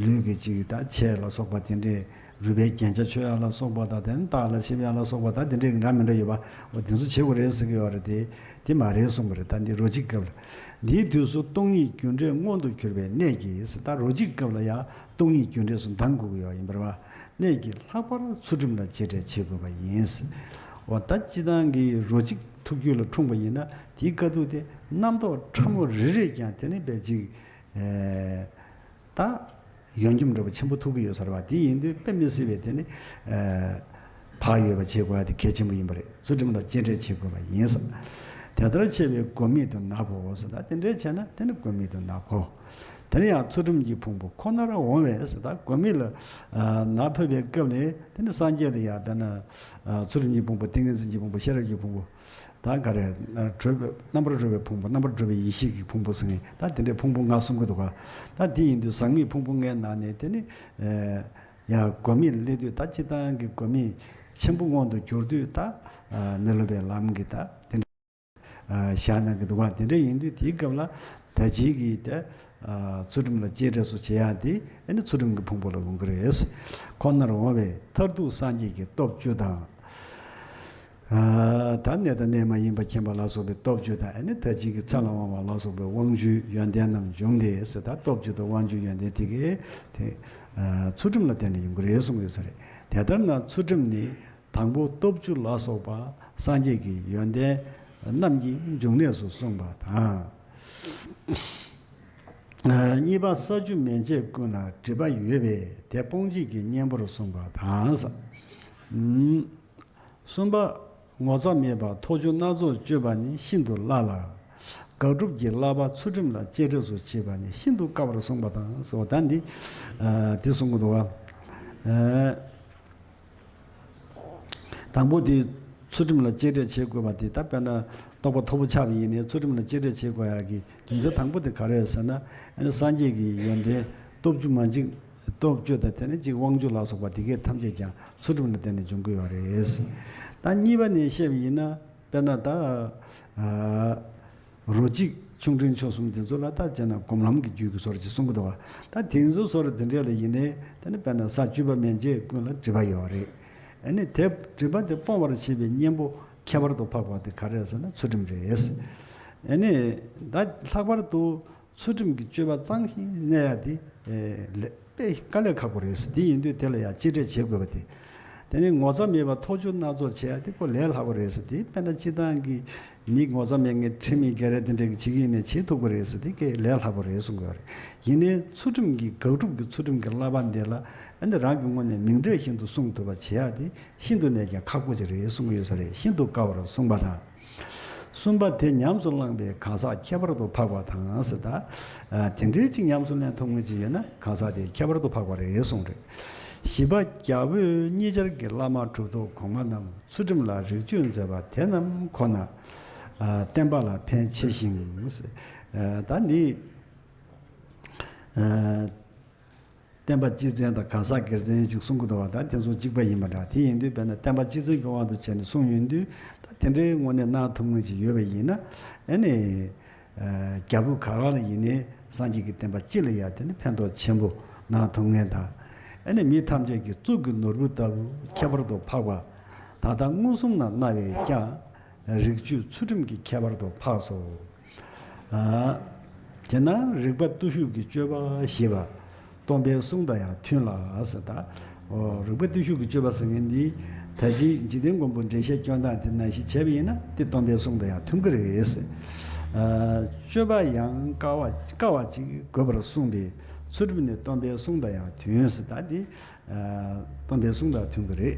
ལུས་ཀྱི་ཅིག་ད་ཆས་ལ་སོགས་པ་དེ་འདྲའི་རུས་པའི་རྒྱན་ཆ་མཆོད་ཡག་ལ་སོགས་པ་དང་། དེ་ནི་རྟགས་ལ་ཞིབ་ཡག་ལ་སོགས་པ་དང་། དེ་འདྲའི་འདྲ་མི་འདྲ་ཡོད་པ། འོ་དེ་ཚོ་བྱེད་དགོས་རེད་ཟེར་གི་ཡོད་རེད་དེ། དེ་མ་རེད་གསུངས་པ་རེད། ད་འདི་རོ་གཅིག་སྐབས་ལ། འདིའི་དུས་སུ་སྟོང་ཉིད་རྒྱུ་འབྲས་མངོན་དུ་གྱུར་པའི་གནད་ཀྱིས། ད་རོ་གཅིག་སྐབས་ལ་ཡང་སྟོང་ཉིད་རྒྱུ་འབྲས་སུ་འདང་དགོས་ཀྱི་ཡོད་ཡིན་པ་རེད་བ། གནད་ཀྱིས་ལྷག་པར་ཚུལ་ཁྲིམས་ལ་གཅེས་སྤྲས་བྱེད་དགོས་པ་ཡིན། འོ་ད་སྤྱིར་བཏང་གི་རོ་གཅིག་ཐུགས་རྒྱུད་ལ་འཁྲུངས་པ་ཡིན་ན། དེའི་སྐབས་དུས་དེ་རྣམ་རྟོག་ཕྲ་མོ་རེ་རེས་ཀྱང་དེ་ནི་དཔེ་ཅིག་ད་ཡོན་འགྱོམ་འདྲ་བོ་ཆེན་པོ་ཐུག་གི་ཡོད་ས་རེད་བ། དེ་ཡིན་དུས་དཔེ་མི་སྲིད་པའི་དེ་ནི་བག་ཡོད་པ་བྱེད་དགོས་ཡ་དེ་གལ་ཆེན་པོ་ཡིན་པ་རེད། ཚུལ་ཁྲིམས་ལ་གཅེས་སྤྲས་བྱེད་དགོས་པ་ཡིན་ཟེར། དེ་ལྟར་བྱས་པས་སྒོམ་མེད་དུ་ན་འཕོ་ཟེར། ད་དེ་འདྲའི་བྱས་ན་དེ་ནི་སྒོམ་མེད་དུ་ན་འཕོ། དེ་ནི་ཡང་ཚུལ་ཁྲིམས་ཀྱི་ཕུང་པོ་ཁོ་ནར་འོང་བས་ཟེར། ད་སྒོམ་མེད་ལ་ན་འཕོས་པའི་སྐབས་ལས་དེ་ནི་སངས་རྒྱས་ལ་ཡ་དཔེར་ན་ཚུལ་ཁྲིམས་ཀྱི་ཕུང་པོ། ཏིང་ངེ་འཛིན་གྱི་ཕུང་པོ། ཤེས་རབ་ཀྱི་ཕུང་པོ། ད་ག་རེ། གྲོལ་བའི་རྣམ་པར་གྲོལ་བའི་ཕུང་པོ། རྣམ་པར་གྲོལ་བའི་ཡེ་ཤེས་ཀྱི་ཕུང་པོ་ཟེར་མཁན། ད་དེ་འདྲའི་ཕུང་པོ་ལྔ་གསུང་གི་འདུག་ག། ད་དེ་ཡིན་དུས་ཟག་མེད་ཕུང་པོ་ལྔའི་ནང་ནས་དེ་ནི་ཡང་སྒོམ་མེད་ལ་སླེབས་དུས། ད་སྤྱིར་བཏང་གི་སྒོམ་མེད་ཆེན་པོ་མངོན་དུ་གྱུར་དུས། ད་མི་སློབ་པའི་ལམ་གྱི་ད་དེ་འདྲ་བཞག་གནང་གི་འདུག་ག། དེ་འདྲ་ཡིན་དུས་དེའི་སྐབས་ལ་ད་ཅིག་གི་དེ་ཚུལ་ཁྲིམས་ལ་གཅེས་སྤྲས་སུ་བྱེད་ཡ་དེ་ཨ་ནི་ཚུལ་ཁྲིམས་ཀྱི་ཕུང་པོ་ལ་འོང་གི་རེད། ཁོ་ནར་འོང་བས་མཐར་ཐུག་སངས་རྒྱས་ཀྱི་སྟོབས་བཅུ་དང་། ད་གནས་དང་གནས་མ་ཡིན་པ་མཁྱེན་པ་ལ་སོགས་པའི་སྟོབས་བཅུ་དང་། ཨ་ནི་ད་ཅིག་གི་ཚེ་ལ་དབང་བ་ལ་སོགས་པའི་དབང་བཅུའི་ཡོན་ཏན་རྣམས་འབྱུང་སྟེ་ཟེར། ད་སྟོབས་བཅུ་དང་དབང་བཅུའི་ཡོན་ཏན་དེ་གས་དེ་ཚུལ་ཁྲིམས་ལ་བརྟེན་ནས་ཡོང་གི་རེད་གསུངས་ཡོད་ས་རེད། དེ་ལྟར་ན་ཚུལ་ཁྲིམས་ནི་དང་པོ་སྟོབས་བཅུ་ལ་སོགས་པ་སངས་རྒྱས་ཀྱི་ཡོན་ཏན་རྣམས་ཀྱི་འབྱུང་གནས་སུ་གསུངས་པ་དང་། གཉིས་པ་ས་བཅུ་མན་ཆད་ཀུན་ལ་སྒྲིབ་པ་ཡོད་པས་དེ་སྤོང་བྱེད་ཀྱི་གཉེན་པོར་གསུངས་པ་དང་། གསུམ་པ། ངོ་ཚ་མེད་པར་ཐོགས་བཅུ་སྣ་ཚོགས་སྤྱོད་པ་ནི་ཤིན་ཏུ་སླ་ལ། དགག་སྒྲུབ་ཀྱི་བསླབ་པ་ཚུལ་ཁྲིམས་ལ་གཅེས་སྤྲས་སུ་བྱེད་པ་ནི་ཤིན་ཏུ་དཀའ་བར་གསུངས་པ་དང་ཟེར་བ་ད་འདི་དེ་གསུང་གི་འདུག་བ། དང་པོ་དེ་ཚུལ་ཁྲིམས་ལ་གཅེས་སྤྲས་བྱེད་དགོས་པ་དེ་ད་དཔེར་ན་རྟོགས་པ་མཐོ་པོ་ཆགས་པ་ཡིན་ནའི་ཚུལ་ཁྲིམས་ལ་གཅེས་སྤྲས་བྱེད་དགོས་ཡག་གི་རྒྱུ་མཚན་དང་པོ་དེ་ག་རེ་རེད་ཟེར་ན། ཨ་ནི་སངས་རྒྱས་ཀྱི་ཡོན་ཏན་སྟོབས་བཅུ་མ་འཇིག་སྟོབས་བཅུ་དང་དེ་ནས་ཅིག་དབང་བཅུ་ལ་སོགས་པ་དེ་གའི་ཐམས་ཅད་ཀྱང་ཚུལ་ཁྲིམས་ལ་བརྟེན་ནས་འབྱུང་གི་ཡོད་རེད། ད་གཉིས་པ་ནས་བཤད་པ་ཡིན་ན་དཔེར་ན་ད། རོ་གཅིག་ཆུང་འབྲིང་ཆུང་གསུམ་དེ་ཚོ་ལ་ད་བྱས་ན་སྒོམ་ལམ་གྱི་རྒྱུད་ཀྱི་སོར་གྱི་གསུང་གི་འདུག་བ། ད་དེང་སང་སོར་དེ་འདྲས་ལ་ཡིན་ནའི་དེ་ནི་དཔེར་ན་ས་བཅུ་པ་མན་ཆད་ཀུན་ལ་སྒྲིབ་པ་ཡོད་རེད། ཨ་ནི་དེ་སྒྲིབ་པ་དེ་སྤོང་བར་བྱེད་པའི་གཉེན་པོ་ཁྱད་པར་དུ་འཕགས་པ་དེ་ག་རེ་རེད་ཟེར་ན་ཚུལ་ཁྲིམས་རེད། ཨ་ནི་ད་ལྷག་པར་དུ་ཚུལ་ཁྲིམས་ཀྱི་སྤྱོད་པ་གཙང་ཞིང་གནས་ཡ་དེ་ལས། དཔེ་དཀའ་ལས་ཁག་པོ་རེད་ཟེར། དེ་ཡིན་དུས་དེ་ལ་ཡང་གཅེས་སྤྲས་བྱེད་དགོས་པ་དེ། དེ་ནས་ངོ་ཚ་མེད་པར་ཐོག་གཅོད་སྣ་ཚོགས་བྱེད་ཡ་དེ་ཁོ་ལས་སླ་པོ་རེད་ཟེར། དེ་དཔེར་ན་སྤྱིར་བཏང་གི་མི་ངོ་ཚ་མེད་མཁན་ཁྲིམས་མེད་སྒེར་ར་དེ་འདྲ་གི་བྱེད་ཀྱི་ཡིན་ནའི་བྱེད་ཐུབ་ཀྱི་རེད་ཟེར། དེ་ཁོ་ལས་སླ་པོ་རེད་གསུང་གི་ཡོད་རེད། ཡིན་ནའི་ཚུལ་ཁྲིམས་ཀྱི་དགག་སྒྲུབ་ཀྱི་ཚུལ་ཁྲིམས་ཀྱི་བསླབ་པ་འདི་ལ་ཨ་ནི་རང་གི་ངོས་ནས་མིང་འབྲས་བཞིན་དུ་སྲུང་ཐུབ་པ་བྱེད་ཡ་དེ་ཤིན་ཏུ་ནས་ཀྱང་ཁག་པོ་ཅིག་རེད་གསུང་གི་ཡོད་ས་རེད། ཤིན་ཏུ་དཀའ་བར་གསུངས་པ་དང་། གསུམ་པ་དེ་ཉམས་སུ་བླངས་པའི་གང་ཟག་ཁྱད་པར་དུ་འཕགས་པ་དང་ཟེར། ད་དེ་འདྲའི་ཅིག་ཉམས་སུ་ལེན་ཐུབ་མཁན་ཅིག་ཡོད་ན་གང་ཟག་དེ་ཁྱད་པར་དུ་འཕགས་པ་རེད་གསུངས་རེད། བཞི་པ་རྒྱ་བོད་གཉིས་ཆར་གྱི་བླ་མ་གྲུབ་ཐོབ་གོང་མ་རྣམས་ཚུལ་ཁྲིམས་ལ་རིགས་གཅོད་མཛད་པ་དེ་རྣམས་ཁོ་ན་བསྟན་པ་ལ་ཕན་ཆེ་ཞིང་ཟེར། ད་འདི། བསྟན་པ་སྤྱི་བཙན་དང་གང་ཟག་སྒེར་བཙན་ཅིག་གསུང་གི་འདུག་བ། ད་དེ་ཚོ་གཅིག་པ་ཡིན་པ་འདྲ། དེ་ཡིན་དུས་དཔེར་ན་བསྟན་པ་སྤྱི་བཙན་གྱི་དབང་དུ་བྱས་ནས་གསུངས་ཡོང་དུས་ད་དེ་འདྲའི་དངོས་གནས་གནང་ཐུབ་མཁན་ཅིག་ཡོད་པ་ཡིན་ན། ཨ་ནི་རྒྱ་བོད་ག་ར་ལ་ཡིན་ནའི་སངས་རྒྱས་ཀྱི་བསྟན་པ་སྤྱི་ལ་ཡང་དེ་ནི་ཕན་ཐོགས་ཆེན་པོ་གནང་ཐུབ་མཁན་དང་། ཨ་ནི་མི་ཐམས་ཅད་ཀྱི་གཙུག་གི་ནོར་བུ་ལྟ་བུ་ཁྱད་པར་དུ་འཕགས་པ། ད་ལྟ་མངོན་སུམ་ན་སྣང་བས་ཀྱང་རིགས་གཅོད་ཚུལ་ཁྲིམས་ཀྱི་ཁྱད་པར་དུ་འཕགས་སོ། དེས་ན་རིག་པ་བརྟུལ་ཞུགས་ཀྱི་སྤྱོད་པ་ཞེས་པ་སྟོན་པའི་གསུང་དང་ཡང་མཐུན་ལ་ཟེར། ད་རིག་པ་བརྟུལ་ཞུགས་ཀྱི་སྤྱོད་པ་ཟེར་མཁན་འདི་ད་ཅི་འཇིག་རྟེན་མགོན་པོ་འགྲེལ་བཤད་སྐྱོན་སྟངས་དེ་ནང་བཞིན་བྱས་པ་ཡིན་ན་དེ་སྟོན་པའི་གསུང་དང་ཡང་མཐུན་གྱི་རེད་ཟེར། སྤྱོད་པ་ཡང་དཀའ་བ་དཀའ་བ་ཅིག་དགོས་པར་གསུངས་པའི་ཚུལ་ཁྲིམས་ནི་སྟོན་པའི་གསུང་དང་ཡང་མཐུན་ཟེར། ད་འདི། སྟོན་པའི་གསུང་དང་མཐུན་གྱི་རེད།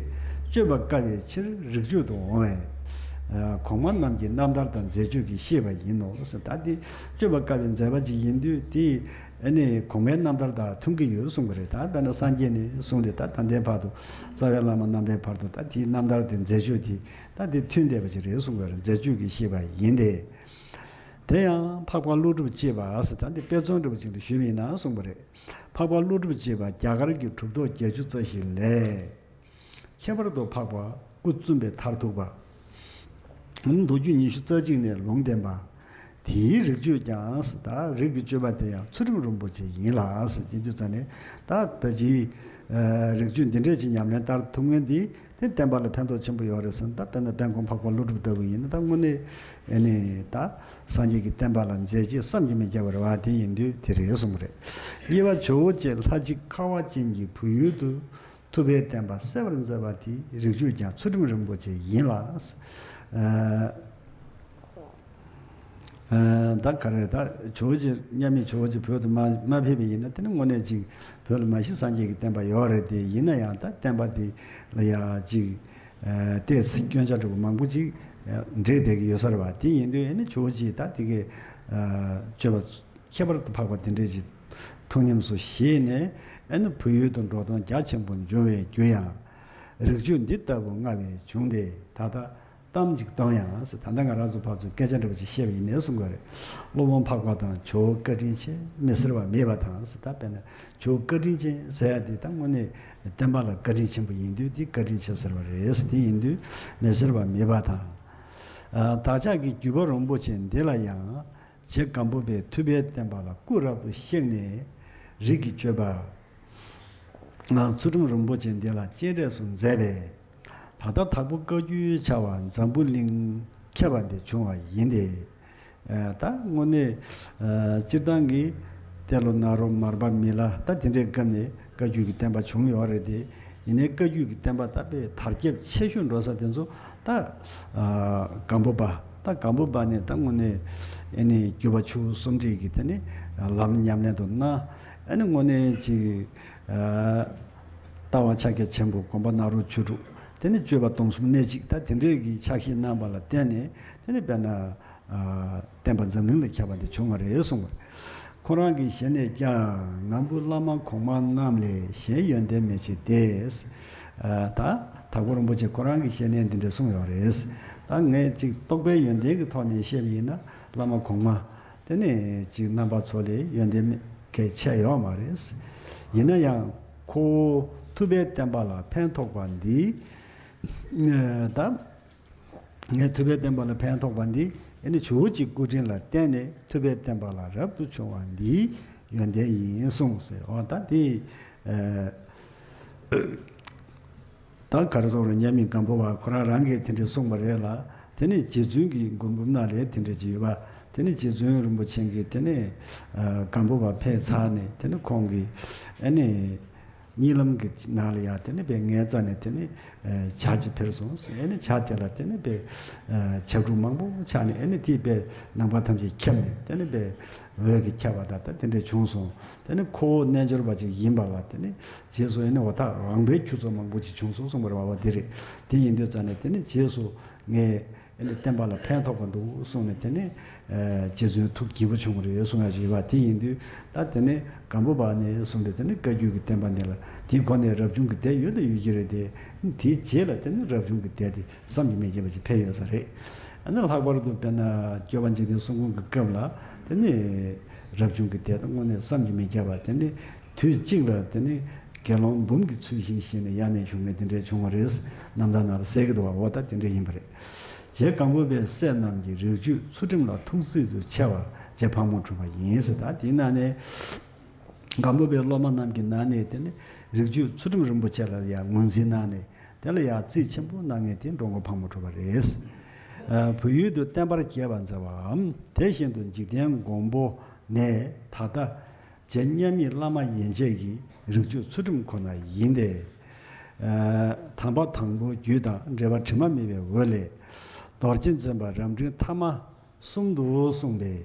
སྤྱོད་པ་དཀའ་བའི་ཕྱིར་རིགས་གཅོད་དུ་འོང་བས། གོང་མ་རྣམས་ཀྱི་རྣམ་ཐར་དང་མཛད་སྤྱོད་ཀྱིས་ཤེས་པ་ཡིན་ནོ་ཟེར། ད་འདི་སྤྱོད་པ་དཀའ་བའི་མཛད་པ་ཅིག་ཡིན་དུས་དེ་ཨ་ནི་གོང་མའི་རྣམ་ཐར་དང་མཐུན་གྱི་ཡོད་གསུང་གི་རེད། ད་དཔེར་ན་སངས་རྒྱས་ནས་བཟུང་སྟེ་ད་ད་ལྟའི་བར་དུ་རྩ་བའི་བླ་མ་རྣམ་པའི་བར་དུ་ད་དེའི་རྣམ་ཐར་དེ་མཛད་སྤྱོད་དེ་ད་དེ་མཐུན་བསྡད་པ་ཅིག་རེད་གསུང་གི་རེད། མཛད་སྤྱོད་ཀྱིས་ཤེས་པ་ཡིན་ཏེ། དེ་ཡང་འཕགས་པ་ཀླུ་སྒྲུབ་ཅེས་པ་ཟེར། ད་འདི་དཔེ་མཚོན་འདྲ་པོ་ཅིག་ཏུ་ཞུས་པ་ཡིན་ན་གསུངས་པ་རེད། འཕགས་པ་ཀླུ་སྒྲུབ་ཅེས་པ་རྒྱ་གར་གྱི་གྲུབ་ཐོབ་བརྒྱད་ཅུ་རྩ་བཞི་ལས། ཁྱད་པར་དུ་འཕགས་པ་སྐུ་བཙུན་པའི་མཐར་ཐུག་པ། མདོ་རྒྱུད་ཉི་ཤུ་རྩ་གཅིག་ནས་ལུང་བསྟན་པ། དེའི་རིགས་གཅོད་ཀྱང་ཟེར། ད་རིགས་ཀྱི་གཅོད་པ་དེ་ཡང་ཚུལ་ཁྲིམས་རིན་པོ་ཆེ་ཡིན་ལ་ཟེར། དེ་དུས་ཙ་ནས་ད་ད་ཅི་རིགས་གཅོད་འདི་འདྲས་ཀྱི་ཉམས་ལེན་བསྟར་ཐུབ་མཁན་འདི་དེ་བསྟན་པ་ལ་ཕན་ཐོགས་ཆེན་པོ་ཡོད་རེད་ཟེར། ད་དཔེར་ན་དཔལ་མགོན་འཕགས་པ་ཀླུ་སྒྲུབ་ལྟ་བུ་ཡིན་ན་ད་དངོས་གནས་ཨ་ནི་ད་སངས་རྒྱས་ཀྱི་བསྟན་པ་ལ་མཛད་རྗེས་བསམ་གྱིས་མི་ཁྱབ་པ་རེད་བ། དེ་ཡིན་དུས་དེ་རེད་གསུངས་པ་རེད། གཉིས་པ་ཇོ་བོ་རྗེ་ལྷ་གཅིག་ཁ་བ་ཅན་གྱི་བོད་ཡུལ་དུ་ཐུབ་པའི་བསྟན་པ་གསལ་བར་མཛད་པ་དེའི་རིགས་གཅོད་ཀྱང་ཚུལ་ཁྲིམས་རིན་པོ་ཆེ་ཡིན་ལ། ཨ། ད་ག་རེ་ད་ཇོ་བོ་རྗེ་མཉམ་མེད་ཇོ་བོ་རྗེ་བོད་དུ་མ་མ་ཕེབས་པ་ཡིན་ན་དེ་ནི་དངོས་གནས་ཅིག་བོད་ལ་མ་གཞི་སངས་རྒྱས་ཀྱི་བསྟན་པ་ཡོད་རེད་དེ། ཡིན་ན་ཡང་ད་བསྟན་པ་དེ་ལ་ཡ་ཅིག་ཏོག་ཙམ་སྐྱོན་ཆ་འདྲ་པོ་མང་པོ་ཅིག་འདྲེས་བསྡད་ཀྱི་ཡོད་ས་རེད་བ། དེ་ཡིན་དུས་ཨ་ནི་ཇོ་བོ་རྗེ་ད་དེ་གའི་སྤྱོད་པ་ཁྱད་པར་དུ་འཕགས་པ་དེ་འདྲས་ཅིག་ཐུགས་ཉམས་སུ་བཞེས་ནས་ཨ་ནི་བོད་ཡུལ་དུ་འགྲོ་སྟངས་རྒྱ་ཆེན་པོ་འབྱུང་བའི་རྒྱུ་ཡང་རིགས་གཅོད་འདི་ལྟ་བུ་མངའ་བས་བྱུང་སྟེ། ད་ལྟ་གཏམ་གཅིག་བཏང་ཡང་ཟེར། ད་ལྟ་ང་རང་ཚོ་ཕར་ཚུར་སྐད་ཆ་འདྲ་པོ་ཅིག་བཤད་པ་ཡིན་ནའི་གསུང་གི་རེད། སློབ་དཔོན་འཕགས་པ་དང་ཇོ་བོ་བཀའ་དྲིན་ཆེ་མི་ཟེར་བ་མེད་པ་དང་ཟེར། ད་དཔེར་ན་ཇོ་བོ་བཀའ་དྲིན་ཅན་ཟེར་ཡ་དེ་ད་དངོས་གནས་བསྟན་པ་ལ་བཀའ་དྲིན་ཆེན་པོ་ཡིན་དུས་དེ་བཀའ་དྲིན་ཆེ་ཟེར་བ་རེད་ཟེར། དེ་ཡིན་དུས་མི་ཟེར་བ་མེད་པ་དང་། བདག་ཅག་གི་བརྒྱུད་པ་རིན་པོ་ཆེ་འདི་ལ་ཡང་རྗེ་སྒམ་པོ་པས་ཐུབ་པའི་བསྟན་པ་ལ་སྐུ་རབ་ཏུ་གཤེགས་ནས་རིགས་ཀྱི་སྤྱོད་པ། ཚུལ་ཁྲིམས་རིན་པོ་ཆེ་འདི་ལ་གཅེས་སྤྲས་སུ་མཛད་པས། ད་ལྟ་དྭགས་པོ་བཀའ་བརྒྱུད་བྱ་བ་འཛམ་བུ་གླིང་ཁྱབ་པ་འདི་བྱུང་བ་ཡིན་ཏེ། ད་དངོས་གནས་སྤྱིར་བཏང་གི་ཏེ་ལོ་ནཱ་རོ་མར་པ་མི་ལ་ད་དེ་འདྲའི་སྐབས་ནས་བཀའ་བརྒྱུད་ཀྱི་བསྟན་པ་བྱུང་ཡོད་རེད་དེ། ཡིན་ནའི་བཀའ་བརྒྱུད་ཀྱི་བསྟན་པ་ད་དཔེ་དར་ཁྱབ་ཆེ་ཤོས་འགྲོ་ས་དེ་ཚོ་ད་སྒམ་པོ་པ། ད་སྒམ་པོ་པ་ནས་ད་དངོས་གནས་ཨ་ནི་བརྒྱུད་པ་ཆུ་བོ་གསུམ་སྒྲིལ་གྱི་དེ་ནི་ལམ་ཉམས་ལེན་དུ་གནང་། ཨ་ནི་དངོས་གནས་ཅིག་ལྟ་བ་ཕྱག་རྒྱ་ཆེན་པོ་དགོངས་པ་ནཱ་རོ་ཆོས་དྲུག་དེ་ནི་སྤྱོད་པ་སྡོམ་གསུམ་གནད་གཅིག་ད་དེ་འདྲའི་གི་ཕྱག་བཞེས་གནང་བ་ལ་བརྟེན་ནས་དེ་ནི་དཔེར་ན་ བསྟན་པ་འཛམ་གླིང་ལ་ཁྱབ་པ་འདི་བྱུང་བ་རེད་གསུངས་པ་རེད། ཁོ་རང་གི་ཞལ་ནས་ཀྱང་ང་འབུ་བླ་མ་གོང་མ་རྣམས་ལས་གཞན་ཡོན་ཏན་མེད་ཅེས་ཏེ། ད་དྭགས་པོ་རིན་པོ་ཆེ་ཁོ་རང་གི་ཞལ་ནས་འདི་འདྲ་གསུངས་ཡོད་རེད། ད་ངས་ཅིག་རྟོགས་པའི་ཡོན་ཏན་གྱི་ཐོག་ནས་བཤད་པ་ཡིན་ན་བླ་མ་གོང་མ་དེ་ནས་ཅིག་རྣམ་པ་ཚོ་ལས་ཡོན་ཏན་གལ་ཆེ་ཡོད་མ་རེད། ཡིན་ན་ཡང་ཁོ་བོ་ཐུབ་པའི་བསྟན་པ་ལ་ཕན་ཐོགས་པ་འདི་ད། ངས་ཐུབ་པའི་བསྟན་པ་ལ་ཕན་ཐོགས་པ་འདི་ཨེ་ནི་ཇོ་བོ་རྗེའི་སྐུ་དྲིན་ལ་བརྟེན་ནས་ཐུབ་པའི་བསྟན་པ་ལ་རབ་ཏུ་བྱུང་བ་འདིའི་ཡོན་ཏན་ཡིན་གསུངས་ཟེར། འོ་ད་དེ་ད་ག་རེ་ཟེར་རེད། མཉམ་མེད་སྒམ་པོ་པ་ཁོ་རང་རང་གིས་དེ་འདྲས་གསུངས་པ་རེད་ལ། དེ་ནས་རྗེ་བཙུན་གྱི་མགུར་འབུམ་ནང་ལས་དེ་འདྲས་ཅིག་ཡོད་པ། དེ་ནས་རྗེ་བཙུན་རིན་པོ་ཆེ་གིས་དེ་ནས་སྒམ་པོ་པ་ཕེབས་ཚར་ནས་དེ་ནས་ཁོང་གིས་ཨེ་ནི། གཉིད་ལམ་གྱི་ནང་ལ་ཡང་དེ་ནི་པའི་ངའི་རྩ་ནས་དེ་ནི་ཇ་ཅིག་འཕེལ་སོང་ཟེར། ཨེ་ནི་ཇ་དེ་ལ་དེ་ནི་པའི་ཇ་ཕྲུག་མང་པོ་ཆགས་ནས་ཨེ་ནི་དེའི་པའི་ནང་པ་ཐམས་ཅད་ཁྱབ་ནས་དེ་ནི་པའི་འོད་ཀྱི་ཁྱབ་པ་དང་ད་དེ་འདྲས་བྱུང་སོང་། དེ་ནི་ཁོ་བོ་རྣལ་འབྱོར་པ་ཅིག་ཡིན་པ་ལ་དེ་ནི་རྗེས་སུ་ཨེ་ནི་འོ་ད་དབང་པོའི་ཁྱུ་ཚོགས་མང་པོ་ཅིག་བྱུང་སོང་གསུངས་པ་རེད་བ། འོ་དེ་རེད། དེ་ཡིན་དུས་ཙ་ནས་དེ་ནི་རྗེས་སུ་ངས། ཨེ་ནི་བསྟན་པ་ལ་ཕན་ཐོགས་པ་འདུག་གསུངས་ནས་དེ་ནས་རྗེ་བཙུན་ཐུགས་དགྱེས་པོ་བྱུང་བ་རེད་གསུང་ཡ་ཞིག་ཡོད་པ། དེ་ཡིན་དུས་ད་དེ་ནས་སྒམ་པོ་པ་ནས་བཟུང་སྟེ་དེ་ནས་བཀའ་བརྒྱུད་ཀྱི་བསྟན་པ་འདི་ལ་དེའི་གོང་ནས་རབ་བྱུང་གི་སྡེ་ཡོད་དང་ཡོད་ཀྱི་རེད་དེ། དེའི་རྗེས་ལ་དེ་ནས་རབ་བྱུང་གི་སྡེ་དེ་བསམ་གྱིས་མི་ཁྱབ་པ་ཞིག་འཕེལ་ཡོད་ས་རེད། ཨ་ནི་ལྷག་པར་དུ་དཔེར་ན་སྐྱོབ་པ་འཇིག་རྟེན་གསུམ་མགོན་གྱི་སྐབས་ལ་དེ་ནས་རབ་བྱུང་གི་སྡེ་དང་དངོས་གནས་བསམ་གྱིས་མི་ཁྱབ་པ་དེ་ནས། དུས་གཅིག་ལ་དེ་ནི་དགེ་སློང་འབུམ་གྱིས་ཚུལ་བཞིན་བཞེས་ནས་ཡར་ནས་བྱུང་ནས་དེ་འདྲའི་བྱུང་བ་རེད། རྣམ་ཐར་ནང་ལ་གསལ་གྱི་འདུག་བ། འོ་ད་དེ་འདྲ་ཡིན་པ་རེད། རྗེ་སྒམ་པོ་པའི་སྲས་རྣམས་ཀྱིས་རིགས་རྒྱུད་ཚུལ་ཁྲིམས་ལ་ཐུགས་རྩིས་སུ་ཆེ་བ་རྗེ་ཕག་མོ་གྲུ་པ་ཡིན་ཟེར། ད་དེའི་ནང་ནས་སྒམ་པོ་པའི་སློབ་མ་རྣམས་ཀྱི་ནང་ནས་དེ་ནི་རིགས་རྒྱུད་ཚུལ་ཁྲིམས་རིན་པོ་ཆེ་ལ་ཡང་ངོས་འཛིན་གནང་ནས་དེ་ལ་ཡང་རྩིས་ཆེན་པོ་གནང་མཁན་དེ་འགྲོ་མགོན་ཕག་མོ་གྲུ་པ་རེད། བོད་ཡུལ་དུ་བསྟན་པ་རྒྱས་པར་མཛད་པའམ་དེ་བཞིན་དུ་འཇིག་རྟེན་མགོན་པོ་ནས་ད་ལྟ། རྗེ་མཉམ་ཉིད་བླ་མ་ཡན་ཆད་ཀྱི་རིགས་རྒྱུད་ཚུལ་ཁྲིམས་ཁོ་ན་ཡིན་ཏེ། དམ་པ་དང་པོ་རྒྱུད་དང་འབྲེལ་བ་དྲི་མ་མེད་པའི་འོད་ལས། རྡོ་རྗེ་འཛིན་པ་རབ་འབྲིང་ཐ་མ་གསུམ་དུ་གསུངས་པས།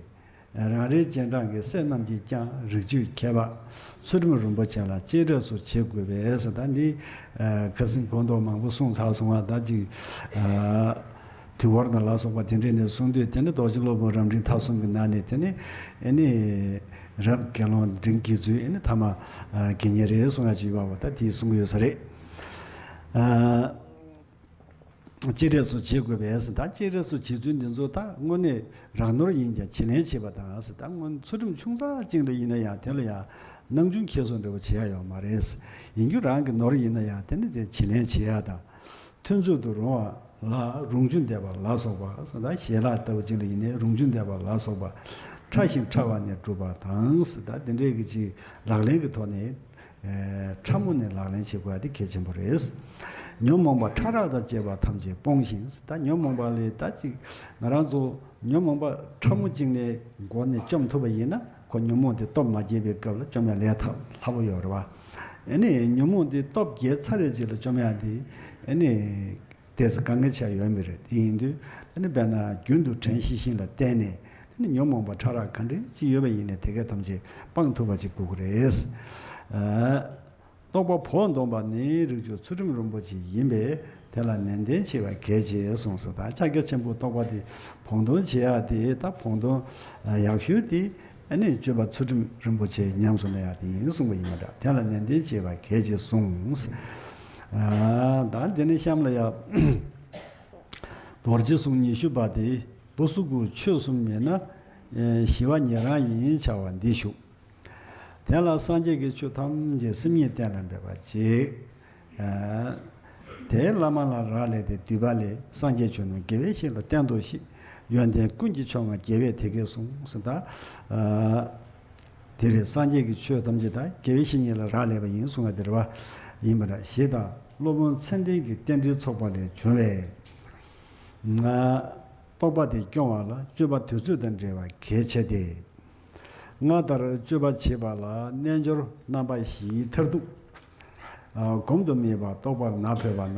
རང་རེའི་རྗེས་འབྲང་གི་སྲས་རྣམས་ཀྱིས་ཀྱང་རིགས་རྒྱུད་ཁྱད་པར་ཚུལ་ཁྲིམས་རིན་པོ་ཆེ་ལ་གཅེས་སྤྲས་སུ་བྱེད་དགོས་པས་ཟེར། ད་འདི་ཁ་སང་གོང་དུ་མང་པོ་གསུངས་ཚར་སོང་བ། ད་ཅིག་དུས་འཁོར་དང་ལ་སོགས་པ་དེ་འདྲས་ནས་གསུངས་དུས་དེ་ནི་རྡོ་རྗེ་སློབ་དཔོན་རབ་འབྲིང་ཐ་གསུམ་གྱི་ནང་ནས་དེ་ནི་ཨེ་ནི་རབ་དགེ་སློང་འབྲིང་དགེ་ཚུལ་ཨེ་ནི་ཐ་མ་དགེ་བསྙེན་རེད་གསུང་ཡ་ཅིག་ཡོད་པ། ད་དེ་གསུང་གི་ཡོད་ས་རེད། གཅེས་སྤྲས་སུ་བྱེད་དགོས་པས་ཟེར། ད་གཅེས་སྤྲས་སུ་བྱེད་ཚུལ་འདི་ཚོ་ད་དངོས་གནས་རང་ནོར་ཡིན་ཀྱང་བྱིན་ལེན་བྱེད་པ་དང་ཟེར། ད་སྔོན་ཚུལ་ཁྲིམས་ཆུང་ཙག་ཅིག་ལ་ཡིན་ན་ཡང་དེ་ལ་ཡང་སྣང་ཆུང་ཁྱེར་སོ་འདྲ་བོ་བྱེད་ཡ་ཡོད་མ་རེད། ཡིན་རྒྱུ་རང་གི་ནོར་ཡིན་ན་ཡང་དེ་ནི་དེ་བྱིན་ལེན་བྱེད་ཡ་དང་། ཐུན་མཚོད་དུ་རུང་བ་ལ་རུང་ཆུ་འདེབས་པ་ལ་སོགས་པ་ཟེར། ད་ཞལ་ལག་ལྟ་བུ་ཅིག་ལ་ཡིན་ནའི་རུང་ཆུ་འདེབས་པ་ལ་སོགས་པ་ཕྲ་ཞིང་ཕྲ་བ་ནས་སྒྲུབ་པ་དང་ཟེར། ད་དེ་འདྲའི་གི་ཅིག་ལག་ལེན་གྱི་ཐོག་ནས་ཕྲ་མོ་ནས་ལག་ལེན་བྱེད་དགོས་ཡ་དེ་གལ་ཆེན་པོ་རེད། ཉོན་མོངས་པ་ཕྲ་རགས་དང་བཅས་པ་ཐམས་ཅད་སྤོང་ཞིང་ཟེར། ད་ཉོན་མོངས་པ་ལས་ད་ཅིག་ང་རང་ཚོ་ཉོན་མོངས་པ་ཕྲ་མོ་ཅིག་ནས་འགོ་ནས་བཅོམ་ཐུབ་པ་ཡིན་ན་ཁོ་ཉོན་མོངས་དེ་སྟོབས་མ་རྒྱས་པའི་སྐབས་ལ་བཅོམ་ཡ་ལས་ཐབས་སླ་པོ་ཡོད་རེད་བ། ཨེ་ནི་ཉོན་མོངས་དེ་སྟོབས་རྒྱས་ཚར་རེ་ཅིག་ལ་བཅོམ་ཡ་དེ་ཨེ་ནི་ཏོག་ཙམ་དཀའ་ངལ་ཆགས་ཡོད་མི་རེད། དེ་ཡིན་དུས་ཨེ་ནི་དཔེར་ན་རྒྱུན་དུ་དྲན་ཤེས་བཞིན་ལ་བརྟེན་ནས་དེ་ནི་ཉོན་མོངས་པ་ཕྲ་རགས་ག་འདྲ་ཅིག་ཡོད་པ་ཡིན་ནའི་དེ་གས་ཐམས་ཅད་སྤང་ཐུབ་པ་ཅིག་དགོས་ཀྱི་རེད། རྟོག་པ་བོགས་འདོན་པ་ནི་རིགས་རྒྱུད་ཚུལ་ཁྲིམས་རིན་པོ་ཆེ་ཡིན་པས་དེ་ལ་ནན་ཏན་བྱེད་པ་གལ་ཆེ་གསུངས་སོ། ད་ཕྱག་རྒྱ་ཆེན་པོའི་རྟོག་པ་དེ་བོགས་འདོན་བྱེད་ཡ་དེ་ད་བོགས་འདོན་ཡག་ཤོས་དེ་ཨ་ནི་སྤྱོད་པ་ཚུལ་ཁྲིམས་རིན་པོ་ཆེ་ཉམས་སུ་ལེན་ཡ་དེ་ཡིན་གསུངས་པ་ཡིན་པ་འདྲ། དེ་ལ་ནན་ཏན་བྱེད་པ་གལ་ཆེ་གསུངས། ད་དེ་ནས་གཤམ་ལ་ཡ་རྡོ་རྗེ་གསུང་ཉི་ཤུ་པ་དེ་བུ་སུ་གུ་ཆོས་གསུམ་མེད་ན་ཞི་བ་ཉན་རང་ཡིན་བྱ་བ་འདི་ཞུ། དེ་ལ་སངས་རྒྱས་ཀྱིས་ཆོས་ཐམས་ཅད་སེམས་ཉིད་གཏན་ལ་འབེབས་པ་ཅིག་དེའི་བླ་མ་ལ་རག་ལས་ཏེ་འདུས་པ་ལས་སངས་རྒྱས་ཆོས་རྣམས་དགེ་བའི་བཤེས་ལ་བསྟན་ཏོ་ཞེས་ཡོན་ཏན་ཀུན་གྱི་མཆོག་མངའ་རྒྱལ་བས་དེ་སྐད་གསུངས་ཟེར། ད་དེ་རེད། སངས་རྒྱས་ཀྱི་ཆོས་ཐམས་ཅད་ད་དགེ་བའི་བཤེས་གཉེན་ལ་རག་ལས་པ་ཡིན་གསུང་བ་དེ་རེད་བ། ཡིན་པ་འདྲ། ཞེས་དང་སློབ་དཔོན་མཚན་ལྡན་གྱི་རྟེན་འབྲེལ་ཚོགས་པ་ལས་བྱུང་བའི་རྟོག་པ་དེ་སྐྱོང་བ་ལ་སྤྱོད་པ་དུས་ཚོད་དང་འབྲེལ་བ་གལ་ཆེ་སྟེ། སྔར་ལྟར་སྤྱོད་པ་བྱེད་པ་ལ་རྣལ་འབྱོར་རྣམ་པ་བཞིའི་མཐར་ཐུག་ཨ་གོམས་དུ་མེད་པར་རྟོགས་པར་ན་ཕོད་པ་ན་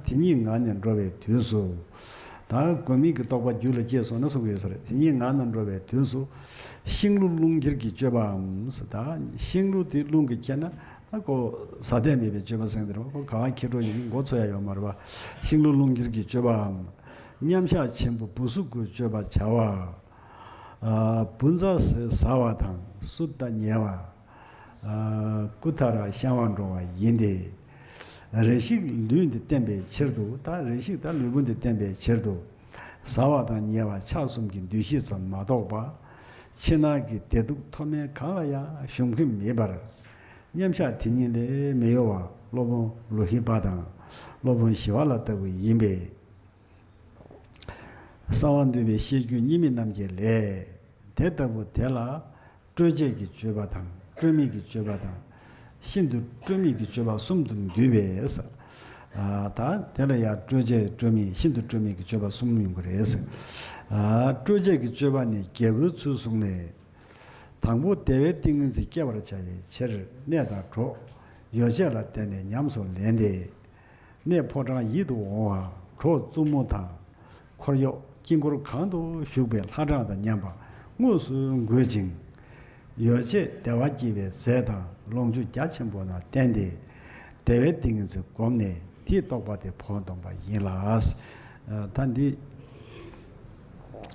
དེ་ཉིད་ངང་ནས་འགྲོ་བའི་དུས་སུ། ད་དགོས་མེད་ཀྱི་རྟོག་པ་རྒྱུད་ལ་སྐྱེས་སོང་ན་གསུང་གི་ཡོད་ས་རེད། དེ་ཉིད་ངང་ན་འགྲོ་བའི་དུས་སུ། ཤིང་ལུ་རླུང་འཁྱེར་གྱི་སྤྱོད་པའམ་ཟེར། ད་ཤིང་ལུ་དེ་རླུང་གིས་ཁྱེར་ན་ད་ཁོ་ཟ་དད་མེད་པའི་སྤྱོད་པ་ཟེར་གྱི་རེད་བ། ཁོ་ག་བ་འཁྱེར་འགྲོ་ཡིན་མགོ་ཚོད་ཡ་ཡོད་མ་རེད་བ། ཤིང་ལུ་རླུང་འཁྱེར་གྱི་སྤྱོད་པའམ། མཉམ་གཞག་ཆེན་པོ་བུ་གཟུགས་སྐུའི་སྤྱོད་པ་བྱ་བ། ཨ་བུ་ཛ་ཟེར་ཟ་བ་དང་སུ་ཏ་ཉལ་བ། ཨ་ཀུ་ཐ་ར་བཤང་བར་འགྲོ་བ་ཡིན་ཏེ། རེ་ཞིག་ལུས་འདི་བསྟན་པའི་ཕྱིར་དུ། ད་རེ་ཞིག་ད་ལུས་པོ་འདི་བསྟན་པའི་ཕྱིར་དུ། ཟ་བ་དང་ཉལ་བ་ཕྱག་གསུམ་གྱི་འདུ་ཤེས་ཙམ་མ་གཏོགས་པ། ཕྱི་ནང་གི་བདེ་སྡུག་མཐོ་དམན་གང་ལ་ཡང་ཞུམ་གྱིན་མེད་པར། མཉམ་གཞག་དེ་ཉིད་ལས་མི་གཡོ་བ་སློབ་དཔོན་ལུ་ཧི་པ་དང་སློབ་དཔོན་ཞི་བ་ལྷ་ལྟ་བུ་ཡིན་པས། གསང་བ་འདུས་པའི་བཤད་རྒྱུད་གཉིས་མེད་རྣམ་རྒྱལ་ལས། དེ་ལྟ་བུ་དེ་ལ་སྤྲོས་བཅས་ཀྱི་སྤྱོད་པ་དང་སྤྲོས་མེད་ཀྱི་སྤྱོད་པ་དང་། ཤིན་ཏུ་སྤྲོས་མེད་ཀྱི་སྤྱོད་པ་གསུམ་དུ་འདུས་པས། ཨ་ད་དེ་ལ་ཡང་སྤྲོས་བཅས་སྤྲོས་མེད་ཤིན་ཏུ་སྤྲོས་མེད་ཀྱི་སྤྱོད་པ་གསུམ་ཡོང་གི་རེད། ཨ་སྤྲོས་བཅས་ཀྱི་སྤྱོད་པ་ནི་རྒྱལ་པོའི་ཚུལ་བཟུང་ནས། དང་པོ་བདེ་བའི་ཏིང་ངེ་འཛིན་སྐྱེ་བར་བྱ་བའི་ཕྱིར་གནས་དང་གྲོགས་ཡོ་བྱད་ལ་བརྟེན་ནས་ཉམས་སུ་ལེན་ཏེ། གནས་ཕོ་བྲང་ཡིད་དུ་འོང་བ་གྲོགས་བཙུན་མོ་དང་འཁོར་གཡོག་དཀྱིལ་འཁོར་གང་དུ་བཞུགས་པའི་ལྷ་གྲངས་དང་མཉམ་པ་དངོས་སུ་འགོད་ཅིང་། ཡོ་བྱད་བདེ་བ་སྐྱེད་པའི་རྫས་དང་ལོངས་སྤྱོད་རྒྱ་ཆེན་པོ་ལ་བརྟེན་ཏེ། བདེ་བའི་ཏིང་ངེ་འཛིན་བསྒོམས་ནས་དེའི་རྟོགས་པ་དེ་བོགས་འདོན་པ་ཡིན་ལ། ད་འདི་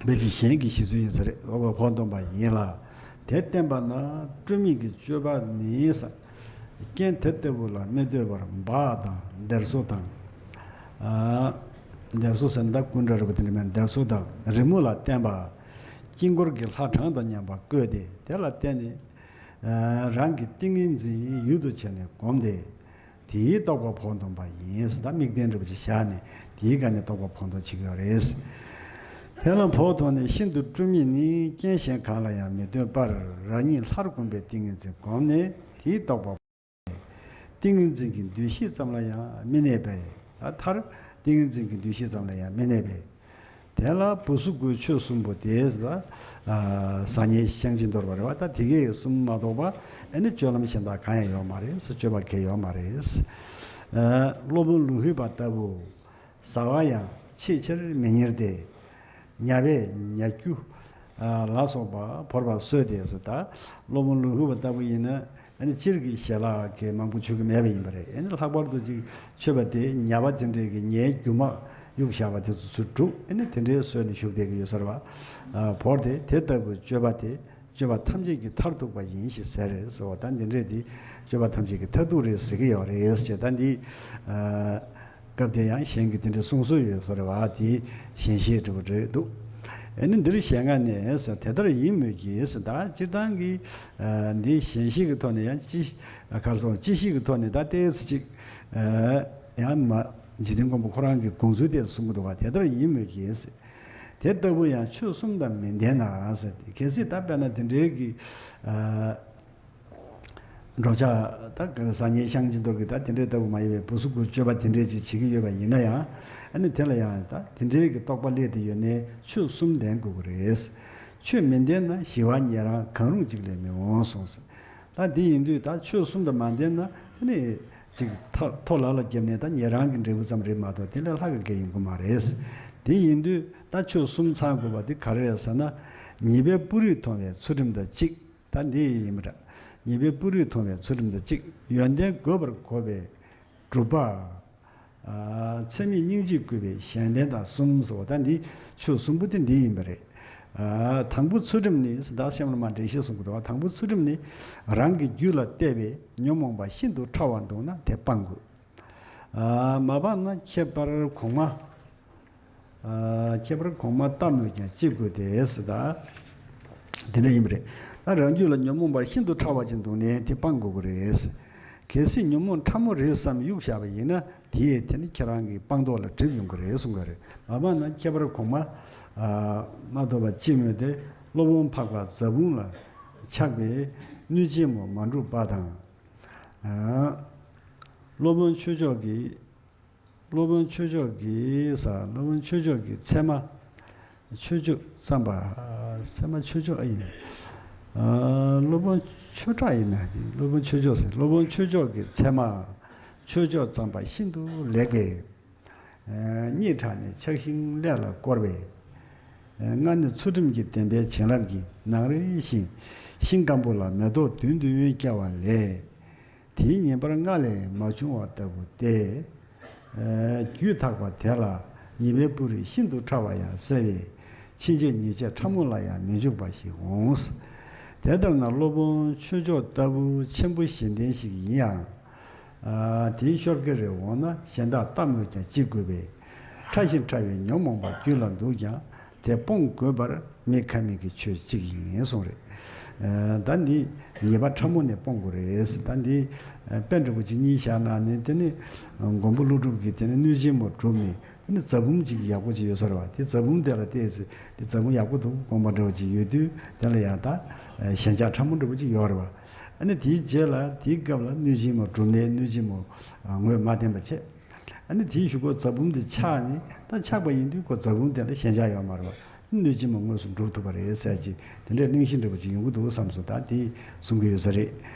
བོད་ཀྱི་གཞན་གྱི་ཞི་རྩོལ་ཡིན་ས་རེད། འོ་བོགས་འདོན་པ་ཡིན་ལ། དེ་བསྟན་པ་ན་སྤྲོས་མེད་ཀྱི་སྤྱོད་པ་ནི་ས། རྐྱེན་དེ་ལྟ་བུ་ལ་མི་ལྟོས་པར་འབག་དང་སྡེར་སོ་དང་། ཨ་སྡེར་སོ་ཟེར་ན་ད་སྐུ་འདྲ་རེད་པ། དེ་འདྲ་མིན་སྡེར་སོ་དང་རི་མོ་ལ་བརྟེན་པ། དཀྱིལ་འཁོར་གྱི་ལྷ་གྲངས་དང་མཉམ་པ་བཀོད་དེ་དེ་ལ་བརྟེན་ནས། ཨ་རང་གི་ཏིང་ངེ་འཛིན་ཡུལ་དུ་བྱས་ནས་བསྒོམས་ཏེ། དེའི་རྟོགས་པ་བོགས་འདོན་པ་ཡིན། ད་དམིགས་རྟེན་འདྲ་པོ་ཅིག་བཞག་ནས་དེའི་སྒང་ནས་རྟོགས་པ་བོགས་འདོན་བྱེད་ཀྱི་ཡོད་རེད། དེ་ལ་བོགས་འདོན་ནས་ཤིན་ཏུ་སྤྲོས་མེད་ནི་རྐྱེན་གཞན་གང་ལ་ཡང་མི་ལྟོས་པར་རང་ཉིད་ལྷར་བསྒོམས་པའི་ཏིང་ངེ་འཛིན་བསྒོམས་ནས་དེའི་རྟོགས་པ། ཏིང་ངེ་འཛིན་གྱི་འདུ་ཤེས་ཙམ་ལ་ཡང་མི་གནས་པས། ད་མཐར་ཏིང་ངེ་འཛིན་གྱི་འདུ་ཤེས་ཙམ་ལ་ཡང་མི་གནས་པས། དེ་ལ་བུ་གཟུགས་སྐུའི་ཆོས་གསུམ་པོ་དེ་ལ་ཟ་ཉལ་བཤང་གཅི་འདོར་བ་རེད་བ། ད་དེ་གའི་གསུམ་མ་གཏོགས་པ་ཨ་ནི་སྤྱོད་ལམ་གཞན་དག་གང་ཡང་ཡོད་མ་རེད། སྤྱོད་པ་གང་ཡང་ཡོད་མ་རེད། སློབ་དཔོན་ལུ་ཧི་པ་ལྟ་བུ། ཟ་བ་ཡང་ཆེས་ཆེར་མི་གཉེར་ཏེ། ཉ་བས་ཉ་རྒྱུ་ལ་སོགས་པ་བོར་བ་གསོས་ཏེ་ཟེར། ད་སློབ་དཔོན་ལུ་ཧི་པ་ལྟ་བུ་ཡིན་ན་ཨ་ནི་སྤྱིར་གྱི་ཞལ་ལག་གི་མང་པོ་མཆོད་ཀྱི་མེད་པ་ཡིན་པ་རེད། ཨ་ནི་ལྷག་པར་དུ་ཅིག་མཆོད་པ་དེ་ཉ་བ་དེ་འདྲའི་གི་ཉའི་རྒྱུ་མ་གཡུགས་བཞག་པ་དེ་ཚོ་ཚུར་སྒྲུག་ཨ་ནི་དེ་འདྲའི་གསོས་ནས་བཞུགས་བསྡད་ཀྱི་ཡོད་ས་རེད་བ། བོར་ཏེ་དེ་ལྟ་བུའི་སྤྱོད་པ་དེ་སྤྱོད་པ་ཐམས་ཅད་ཀྱི་མཐར་ཐུག་པ་ཡིན་ཞེས་ཟེར་ཟེར་བ་དང་འདི་འདྲས་དེ་སྤྱོད་པ་ཐམས་ཅད་ཀྱི་མཐར་ཐུག་རེད་ཟེར་གྱི་ཡོད་རེད་ཟེར། ད་འདི་སྐབས་དེ་ཡང་གཞན་གྱིས་དེ་འདྲས་གསུང་སྲོལ་ཡོད་ས་རེད་བ། དེ་ཞལ་བཞེས་འདྲ་བོ་རེད་འདུག་ཨ་ནི་འདིར་ཞལ་སྔ་ནས་ཟེར་དེ་ལྟར་ཡིན་མོད་ཀྱི་ཟེར། ད་སྤྱིར་བཏང་གི་འདི་ཞལ་བཞེས་ཀྱི་ཐོག་ནས་ཡང་ཅི་ག་རེ་ཟེར་ཅི་ཞིག་གི་ཐོག་ནས་ད་ལྟའི་ཚེ་ཅིག་ཡང་མ་འཇིག་རྟེན་མགོན་པོ་ཁོ་རང་གི་དགོངས་ཚུལ་དེ་གསུང་གི་འདུག་བ། དེ་ལྟར་ཡིན་མོད་ཀྱི་ཟེར། དེ་ལྟ་བུ་ཡང་ཆོས་གསུམ་དང་མི་ལྡན་ན་ཟེར། གལ་སྲིད་ད་དཔེར་ན་དེ་འདྲའི་གི་འགྲོ་འཆག་ད་ཟ་ཉལ་བཤང་གཅི་འདོར་གི་ད་དེ་འདྲའི་ལྟ་བུ་མ་ཡིན་པའི་བུ་གཟུགས་སྐུའི་སྤྱོད་པ་དེ་འདྲའི་ཅིག་བྱེད་ཀྱི་ཡོད་པ་ཡིན་ན་ཡང་ཨ་ནི་དེ་ལ་ཡང་ད་དེ་འདྲའི་གི་རྟོགས་པ་སླེབས་ཏེ་ཡོད་ནའི་ཆོས་གསུམ་ལྡན་དགོས་ཀྱི་རེད། ཆོས་མི་ལྡན་ན་ཞི་བ་ཉན་རང་གང་རུང་གཅིག་ལས་མི་འོང་གསུངས་ཟེར། ད་དེ་ཡིན་དུས་ད་ཆོས་གསུམ་དང་མ་ལྡན་ན་དེ་ནི་ཅིག་ཐ་ཐོ་ལ་ལ་བརྒྱབ་ནས་ད་ཉན་རང་གི་འབྲས་བུ་ཙམ་རེད་མ་གཏོགས་དེ་ལས་ལྷག་གི་གེ་ཡོང་གི་མ་རེད། དེ་ཡིན་དུས་ད་ཆོས་གསུམ་ཚང་དགོས་པ་དེ་ག་རེ་རེད་ཟེར་ན། ཉེས་པའི་སྤུ་རིས་མཐོང་བའི་ཚུལ་ཁྲིམས་དང་གཅིག་ད་འདི་ཡིན་པ་འདྲ། ཉེས་པའི་སྤུ་རིས་མཐོང་བའི་ཚུལ་ཁྲིམས་དང་གཅིག་ཡོན་ཏན་བགོས་པར་གོ་བའི་སྒྲུབ་པ། ཚད་མེད་སྙིང་རྗེས་བསྐུལ་བའི་གཞན་ཕན་དང་གསུམ་ཟེར་བ་ད་འདི་ཆོས་གསུམ་པོ་དེ་འདི་ཡིན་པ་རེད། དང་པོ་ཚུལ་ཁྲིམས་ནི་ཟེར་ད་གཤམ་ལ་མ་འགྲེལ་བཤད་གསུང་གི་འདུག་དང་པོ་ཚུལ་ཁྲིམས་ནི་རང་གི་རྒྱུད་ལ་བལྟས་པའི་ཉོན་མོངས་པ་ཤིན་ཏུ་ཕྲ་བ་འདུག་ན་དེ་སྤང་དགོས། མ་སྤངས་ན་ཁྱད་པར་གོང་མ། ཁྱད་པར་གོང་མ་ལྟ་སྨོས་ཀྱང་ཅི་དགོས་ཏེ་ཟེར་ད། དེ་འདྲ་ཡིན་པ་རེད། ད་རང་རྒྱུད་ལ་ཉོན་མོངས་པ་ཤིན་ཏུ་ཕྲ་བ་ཅིག་འདུག་ནས་དེ་སྤང་དགོས་ཀྱི་རེད། གལ་སྲིད་ཉོན་མོངས་ཕྲ་མོ་རེད་བསམ་གཡུག་བཞག་པ་ཡིན་ན་དེས་དེ་ནི་ཁྱེད་རང་གི་སྤངས་རྟོགས་ལ་གྲིབ་ཡོང་གི་རེད་གསུང་གི་རེད། མ་སྤངས་ན་ཁྱད་པར་གོང་མ། མ་ཐོབ་པ་ཅི་སྨོས་ཏེ་སློབ་དཔོན་འཕགས་པ་ཛ་བུམ་ལ་ཆགས་པའི་གནོད་སྦྱིན་མོ་མ་འགྲུབ་པ་དང་། སློབ་དཔོན་ཆོས་མཆོག་གིས། སློབ་དཔོན་ཆོས་མཆོག་གིས་ས་སློབ་དཔོན་ཆོས་མཆོག་གི་ཚད་མ་ཆོས་མཆོག་བརྩམས་པ། ཚད་མ་ཆོས་མཆོག་ཨ་ཡིན། སློབ་དཔོན་ཆོས་གྲགས་ཡིན་ན་སློབ་དཔོན་ཆོས་མཆོག་ཟེར། སློབ་དཔོན་ཆོས་མཆོག་གི་ཚད་མ་ཆོས་མཆོག་བརྩམས་པ་ཤིན་ཏུ་ལེགས་པས། སྙིང་ཁྲག་ནི་ཆགས་ཤིང་ཀླད་ལ་བསྐོར་བས། ང་ནི་ཚུལ་ཁྲིམས་ཀྱི་བདེན་པའི་བྱིན་རླབས་ཀྱིས་ནང་རེ་བཞིན་ཤིང་སྐམ་པོ་ལ་མེ་ཏོག་བདུན་བདུན་སྐྱེ་བ་ལས། དེའི་ཉིན་པར་སྔར་ལས་མ་བྱུང་བ་ལྟ་བུ་སྟེ། རྒྱུད་ཐེག་པ་དེ་ལ་ ཉེས་པའི་སྤུ་རིས་ཤིན་ཏུ་ཕྲ་བ་ཡང་བསལ་བས། ཕྱིན་ཆད་ཉེས་བྱས་ཕྲ་མོ་ལ་ཡང་མི་འཇུག་པ་ཞིག་འོང་། དེ་ལྟར་ན་སློབ་དཔོན་ཆོས་མཆོག་ལྟ་བུ་ཆེན་པོ་གཞན་ལྡན་ཞིག་ཡིན་ཡང་། ཨ། དེའི་ཤོར་གི་རེ་འོང་ན་གཞན་དག་ལྟ་སྨོས་ཀྱང་ཅི་དགོས་པས། ཕྲ་ཞིང་ཕྲ་བའི་ཉོན་མོངས་པ་རྒྱུད་ལ་འདུག་ཀྱང་དེ་སྤོང་དགོས་པར་མི་ཁ་མིག་གི་ཆོས་གཅིག་ཡིན་གསུངས་རེད། ཨ། ད་འདི་ཉེས་པ་ཕྲ་མོ་ནས་སྤོང་དགོས་རེད། ད་འདི་དཔེ་འདྲ་པོ་ཅིག་གཉིས་བཞག་ན་ནི་དེ་ནི་མགོན་པོ་ཀླུ་སྒྲུབ་ཀྱིས་དེ་ནི་གནོད་སྦྱིན་མོ་བསྒྲུབས་ནས། ཨ་ནི་རྫ་བུམ་ཅིག་ཡག་པོ་ཅིག་ཡོད་ས་རེད་བ། དེ་རྫ་བུམ་དེ་ལ་བལྟས་ཚེ་དེ་རྫ་བུམ་ཡག་པོ་འདུག་དགོངས་པ་འདྲ་བོ་ཅིག་ཡོད་དུས་དེ་ལ་ཡང་ད་ཞེན་ཆགས་ཕྲ་མོ་འདྲ་བོ་ཅིག་ཡོད་རེད་བ། ཨ་ནི་དེའི་རྗེས་ལ་དེའི་སྐབས་ལ་གནོད་སྦྱིན་མོ་བསྒྲུབས་ནས་གནོད་སྦྱིན་མོ་ངོས་མ་བསྟན་པ་བྱས། ཨ་ནི་དེའི་གཞུག་གུ་རྫ་བུམ་དེ་ཆགས་ནས་ད་ཆགས་པ་ཡིན་དུས་ཁོ་རྫ་བུམ་དེ་ལ་ཞེན་ཆགས་ཡོད་མ་རེད་བ། གནོད་སྦྱིན་མོ་དངོས་སུ་འགྲུབ་ཐུབ་པ་རེད་ཟེར་གྱི་དེ་འདྲའི་གླེང་གཞི་འདྲ་བོ་ཅིག་ཡོང་གི་འདུག་བསམ་སོང་། ད་དེ་གསུང་གི་ཡོད་ས་རེད།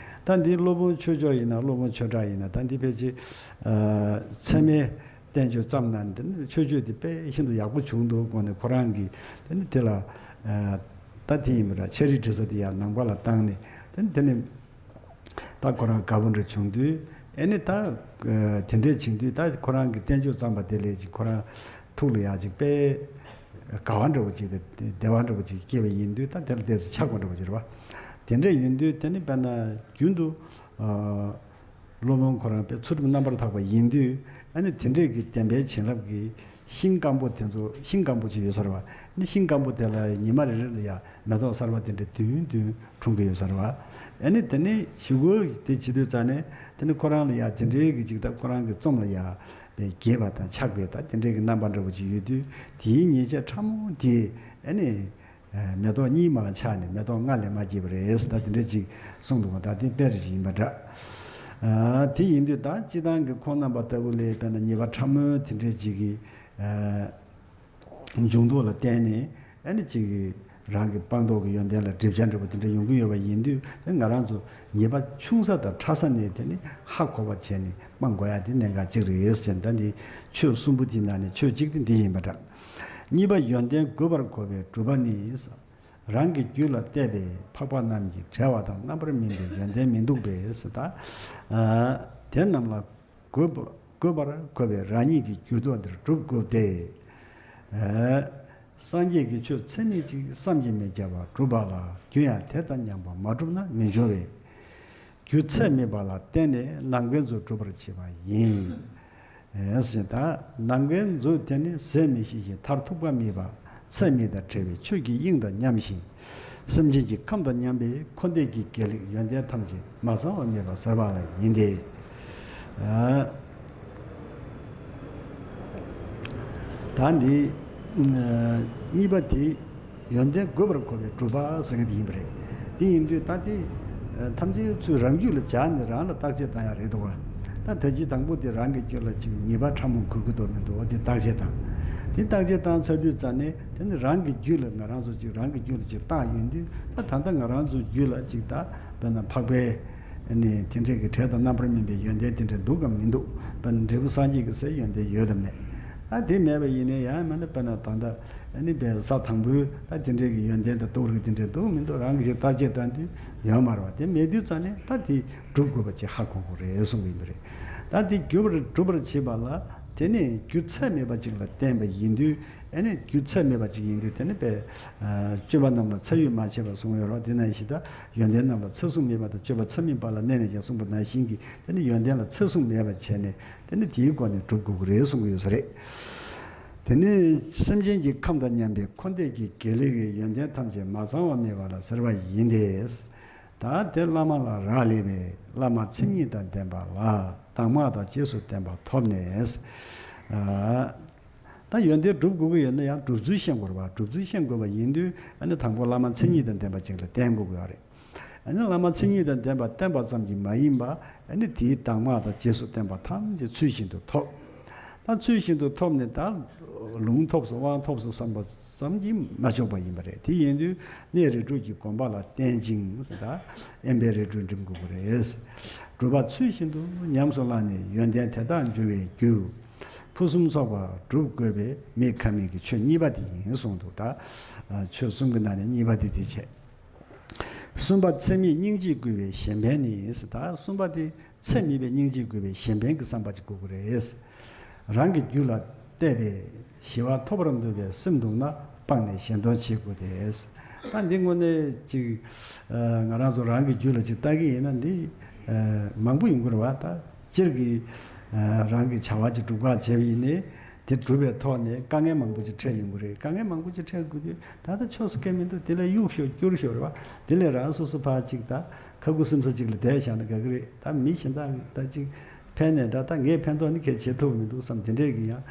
ད་འདི་སློབ་དཔོན་ཆོས་མཆོག་ཡིན་ན་སློབ་དཔོན་ཆོས་གྲགས་ཡིན་ན་ད་འདི་ཕལ་ཆེར་ཚད་མའི་བསྟན་བཅོས་བརྩམས་ན་འདི་ནི་མཆོད་བརྗོད་འདི་དཔེ་ཤིན་ཏུ་ཡག་པོ་བྱུང་འདུག་དགོངས་ནས་ཁོ་རང་གིས་དེ་ནི་དེ་ལ་ད་དེ་ཡིན་པ་འདྲ་ཆ་རིགས་འབྲི་ས་དེ་ཡང་ནང་པ་ལ་བཏང་ནས་དེ་ནི་དེ་ནི་ད་ཁོ་རང་དགའ་པོ་འདྲ་བྱུང་དུས་ཨེ་ནི་ད་དེ་འདྲས་བྱུང་དུས་ད་ཁོ་རང་གིས་བསྟན་བཅོས་བརྩམས་པ་དེ་ལས་ཀྱི་ཁོ་རང་ཐུགས་ལ་ཡག་ཅིག་དཔེ་དགའ་བ་འདྲ་བོ་ཅིག་དང་བདེ་བ་འདྲ་བོ་ཅིག་སྐྱེས་པ་ཡིན་དུས་ད་དེ་ལ་ཏོག་ཙམ་ཆགས་པ་འདྲ་བོ་ཅིག་རེད་བ། དེ་འདྲས་ཡིན་དུས་དེ་ནི་དཔེར་ན་རྒྱུན་དུ་སློབ་དཔོན་ཁོ་རང་དཔེ་ཚུལ་ཁྲིམས་རྣམ་པར་དག་པ་ཡིན་དུས་ཨ་ནི་དེ་འདྲས་ཀྱི་བདེན་པའི་བྱིན་རླབས་ཀྱི་ཤིང་སྐམ་པོ་དེ་ཚོ་ཤིང་སྐམ་པོ་ཅིག་ཡོད་ས་རེད་བ། ཨ་ནི་ཤིང་སྐམ་པོ་དེ་ལ་ཉི་མ་རེ་རེ་ལ་ཡང་མེ་ཏོག་གསར་པ་དེ་འདྲ་བདུན་བདུན་འཁྲུངས་ཀྱི་ཡོད་ས་རེད་བ། ཨ་ནི་དེ་ནི་གཞུག་གུ་དེ་བྱེད་དུས་ཙ་ནས་དེ་ནི་ཁོ་རང་ལ་ཡང་དེ་འདྲའི་གི་ཅིག་ད་ཁོ་རང་གི་རྩོམ་ལ་ཡང་དགྱེས་པ་དང་ཆགས་པའི་ད་དེ་འདྲའི་གི་རྣམ་པ་འདྲ་བོ་ཅིག་ཡོད་དུས་དེའི་ཉེས་བྱས་ཕྲ་མོ་དེ་ཨ་ནི་མེ་ཏོག་གཉིས་མར་ཆགས་ནས་མེ་ཏོག་ལྔ་ལས་མ་སྐྱེས་པ་རེད་ད་དེ་འདྲ་ཅིག་གསུངས་འདུག་ག་ད་དེ་དཔེ་རེ་ཞིག་ཡིན་པ་འདྲ། ཨ། དེ་ཡིན་དུས་ད་སྤྱིར་བཏང་གི་ཁོང་རྣམ་པ་ལྟ་བུ་ལས་དཔེར་ན་ཉེས་པ་ཕྲ་མོའི་དེ་འདྲའི་ཅིག་གི་ཨ། འབྱུང་ལྡོག་ལ་བརྟེན་ནས་ཨ་ནི་ཅིག་རང་གི་སྤངས་རྟོགས་ཀྱི་ཡོན་ཏན་ལ་སྒྲིབ་བྱ་འདྲ་པོ་དེ་འདྲ་ཡོང་གི་ཡོད་པ་ཡིན་དུས་དེ་ང་རང་ཚོ་ཉེས་པ་ཆུང་ས་དང་ཕྲ་ས་ནས་དེ་ནི་ཧ་གོ་བ་བྱས་ནས་སྤང་དགོས་ཡ་དེ་གནད་འགག་ཅིག་རེད་ཟེར་ད་འདི་ཆོས་གསུམ་པོ་དེའི་ནང་ནས་ཆོས་གཅིག་དེ་འདི་ཡིན་པ་འདྲ། གཉིས་པ་ཡོན་ཏན་དགོས་པར་གོ་བའི་སྒྲུབ་པ་ནི། རང་གི་རྒྱུད་ལ་བལྟས་པས་འཕགས་པ་རྣམས་ཀྱི་བྲལ་བ་དང་རྣམ་པར་སྨིན་པའི་ཡོན་ཏན་མི་འདུག་པས་ཟེར་ད། ཨ། དེ་རྣམས་ལ་དགོས་པ་དགོས་པར་གོ་བས་རང་ཉིད་ཀྱི་རྒྱུད་ཐོག་འདིར་སྒྲུབ་དགོས་ཏེ། ཨ། སངས་རྒྱས་ཀྱི་ཆོས་ཚད་མེད་ཅིག་བསམ་གྱིས་མི་ཁྱབ་པ་སྒྲུབ་པ་ལ་རྒྱུ་ཡང་དེ་དང་མཉམ་པ་མ་གྲུབ་ན་མི་འབྱུང་བས། རྒྱུ་ཚད་མེད་པ་ལ་བརྟེན་ནས་ནམ་མཁའི་མཛོད་སྒྲུབ་པར་བྱེད་པ་ཡིན། ཨེ་ཟེར་ད་ནམ་མཁའི་མཛོད་དེ་ནི་ཟད་མི་ཤེས་ཤིང་མཐར་ཐུག་པ་མེད་པ་ཚད་མེད་དང་བྲལ་བའི་ཆོས་ཀྱི་དབྱིངས་དང་མཉམ་ཞིང་། སེམས་ཅན་གྱི་ཁམས་དང་མཉམ་པའི་འཁོར་འདས་ཀྱི་དགེ་ལེགས་ཡོན་ཏན་ཐམས་ཅད་མ་ཚང་བ་མེད་པ་ཟེར་བ་ལ་ཡིན་ཏེ། ཨ། ད་འདི་གཉིས་པ་དེ། ཡོན་ཏན་དགོས་པར་གོ་བའི་སྒྲུབ་པ་ཟེར་མཁན་དེ་ཡིན་པ་རེད། དེ་ཡིན་དུས་ད་དེ་ཐམས་ཅད་ཚུར་རང་རྒྱུད་ལ་སྦྱར་ནས་རང་ལ་བརྟག་དཔྱད་བཏང་ཡག་རེད་འདུག་བ། ད་ད་ཅི་དང་པོ་དེ་རང་གི་རྒྱུད་ལ་ཅིག་ཉེས་པ་ཕྲ་མོ་དགོས་ཀྱི་འདུག་མི་འདུག་དེ་བརྟག་དཔྱད་བཏང་། དེ་བརྟག་དཔྱད་བཏང་ཚར་དུས་ཙ་ནས་དེ་ནི་རང་གི་རྒྱུད་ལ་ང་རང་ཚོ་ཅིག་རང་གི་རྒྱུད་ལ་ཅིག་བརྟག་ཡོང་དུས་ད་ད་ལྟ་ང་རང་ཚོ་རྒྱུད་ལ་ཅིག་ད་དཔེར་ན་འཕགས་པའི་ནི་དེ་འདྲའི་གི་བྲལ་དང་རྣམ་པར་སྨིན་པའི་ཡོན་ཏན་དེ་འདྲ་འདུག་གམ་མི་འདུག་དཔེར་ན་འབྲས་བུ་སངས་རྒྱས་ཀྱི་སའི་ཡོན་ཏན་ཡོད་དམ་མེད། ད་དེ་མེད་པ་ཡིན་ནའི་ཡང་མིན་ན་དཔེར་ན་ད་ལྟ་ཨ་ནི་པའི་ས་དང་པོའི་ད་དེ་འདྲའི་གི་ཡོན་ཏན་དང་རྟོགས་རིགས་དེ་འདྲའི་འདུག་མི་འདུག་རང་གི་ཞིག་བརྟག་དཔྱད་བཏང་དུས་ཡོད་མ་རེད་བ། དེ་མེད་དུས་ཙང་ནས་ད་དེ་སྒྲུབ་དགོས་པ་ཅིག་ཧ་གོ་དགོས་རེད་གསུངས་པ་ཡིན་པ་རེད། ད་དེ་སྒྲུབ་པར་སྒྲུབ་པར་བྱེད་པ་ལ་དེ་ནི་རྒྱུ་ཚད་མེད་པ་ཅིག་ལ་བརྟེན་པ་ཡིན་དུས་ཨ་ནི་རྒྱུ་ཚད་མེད་པ་ཅིག་ཡིན་དུས་དེ་ནི་པའི་སྤྱོད་པ་རྣམས་ལ་ཚད་ཡོད་མ་བྱས་པ་གསུངས་ཡོད་རེད་བ། དེ་ནང་བཞིན་ད་ཡོན་ཏན་རྣམས་ལ་ཚད་བཟུང་མེད་པ་དང་སྤྱོད་པ་ཚད་མེད་པ་ལ་གནས་ནས་ཀྱང་གསུངས་པ་ནང་བཞིན་གྱི་དེ་ནི་ཡོན་ཏན་ལ་ཚད་བཟུང་མེད་པ་བྱས་ནས། དེ་ནི་དེའི་སྒོ་ནས་སྒྲུབ་དགོས་ཀྱི་རེད་གསུང་གི་ཡོད་ས་རེད། དེ་ནི་སེམས་ཅན་གྱི་ཁམས་དང་མཉམ་པའི་འཁོར་འདས་ཀྱི་དགེ་ལེགས་ཀྱི་ཡོན་ཏན་ཐམས་ཅད་མ་ཚང་བ་མེད་པ་ལ་ཟེར་བ་ཡིན་ཏེ། ད་དེ་བླ་མ་ལ་རག་ལས་པས་བླ་མ་མཚན་ཉིད་དང་ལྡན་པ་ལ་དྭངས་མ་དང་རྗེས་སུ་བསྟན་པ་ཐོབ་ནས། ཨ། ད་ཡོན་ཏན་སྒྲུབ་དགོས་ཀྱི་ཡོད་ན་ཡང་སྒྲུབ་ཚུལ་ཤེས་དགོས་རེད་བ། སྒྲུབ་ཚུལ་ཤེས་དགོས་པ་ཡིན་དུས་ཨ་ནི་དང་པོ་བླ་མ་མཚན་ཉིད་དང་ལྡན་པ་ཅིག་ལ་བསྟེན་དགོས་ཀྱི་ཡོད་རེད། ཨ་ནི་བླ་མ་མཚན་ཉིད་དང་ལྡན་པ་བསྟེན་པ་ཙམ་གྱིས་མ་ཡིན་པ་ཨ་ནི་དེའི་དྭངས་མ་དང་རྗེས་སུ་བསྟན་པ་ཐམས་ཅད་ཚུལ་བཞིན་དུ་ཐོབ། ད་ཚུལ་བཞིན་དུ་ཐོབ་ནས་ད་ལུང་ཐོབ་སོང་དབང་ཐོབ་སོང་བསམ་པ་ཙམ་གྱིས་མ་ཆོག་པ་ཡིན་པ་རེད། དེ་ཡིན་དུས་གནས་རིགས་དྲུག་གི་སྒོམ་པ་ལ་བརྟེན་ཅིང་ཟེར་ད་དབེན་པའི་རིགས་དྲུག་འགྲིམ་དགོས་ཀྱི་རེད། སྒྲུབ་པ་ཚུལ་བཞིན་དུ་ཉམས་སུ་བླངས་ནས་ཡོན་ཏན་དེ་དག་འབྱུང་བའི་རྒྱུ། ཕུན་སུམ་ཚོགས་པ་སྒྲུབ་དགོས་པས་མི་ཁ་མིག་གི་ཆོས་གཉིས་པ་དེ་ཡིན་གསུངས་འདུག་ད་ཆོས་གསུམ་གྱི་ནང་ནས་གཉིས་པ་དེ་དེ་བྱས། གསུམ་པ་ཚད་མེད་སྙིང་རྗེ་དགོས་པའི་གཞན་ཕན་ནི་ཟེར། ད་གསུམ་པ་དེ་ཚད་མེད་པའི་སྙིང་རྗེ་དགོས་པའི་གཞན་ཕན་གྱི་བསམ་པ་ཅིག་དགོས་ཀྱི་རེད། རང་གི་རྒྱུད་ལ་ བལྟས་པས་ཞི་བ་ཐོབ་པར་འདོད་པའི་སེམས་སྡུག་ན་སྤངས་ནས་གཞན་དོན་བྱེད་དགོས་ཏེ། ད་འདི་དངོས་གནས་ཅིག་ཨ་ང་རང་ཚོ་རང་གི་རྒྱུད་ལ་ཅིག་ལྟ་གི་ཡིན་ན་འདི་ཨ་མང་པོ་ཡོང་གི་རེད་བ། ད་སྤྱིར་གྱི་ཨ་རང་གི་བྱ་བ་ཅིག་སྒྲུབ་ག་བྱས་པ་ཡིན་ནའི་དེ་སྒྲུབ་པའི་ཐོག་ནས་དཀའ་ངལ་མང་པོ་ཅིག་འཕྲད་ཡོང་གི་རེད། དཀའ་ངལ་མང་པོ་ཅིག་འཕྲད་དགོས་དུས་ད་ལྟ་ཆོས་སུ་སྐད་མི་འདུག་དེ་ལས་གཡུག་ཤོག་བསྐྱུར་ཤོག་རེད་བ། དེ་ལས་རང་སོ་སོ་ཕར་ཅིག་ད་ཁ་ཁུ་སིམ་ས་ཅིག་ལ་བསྡད་བཞག་ན་དགའ་གི་རེད། ད་མི་གཞན་དག་གིས་ད་ཅིག་ཕན་ནས་འདྲ་ད་ངས་ཕན་ཐོགས་ནི་གལ་བྱེད་ཐུབ་མི་འདུག་བསམ་དེ་འདྲས་ཀྱི་ཡང་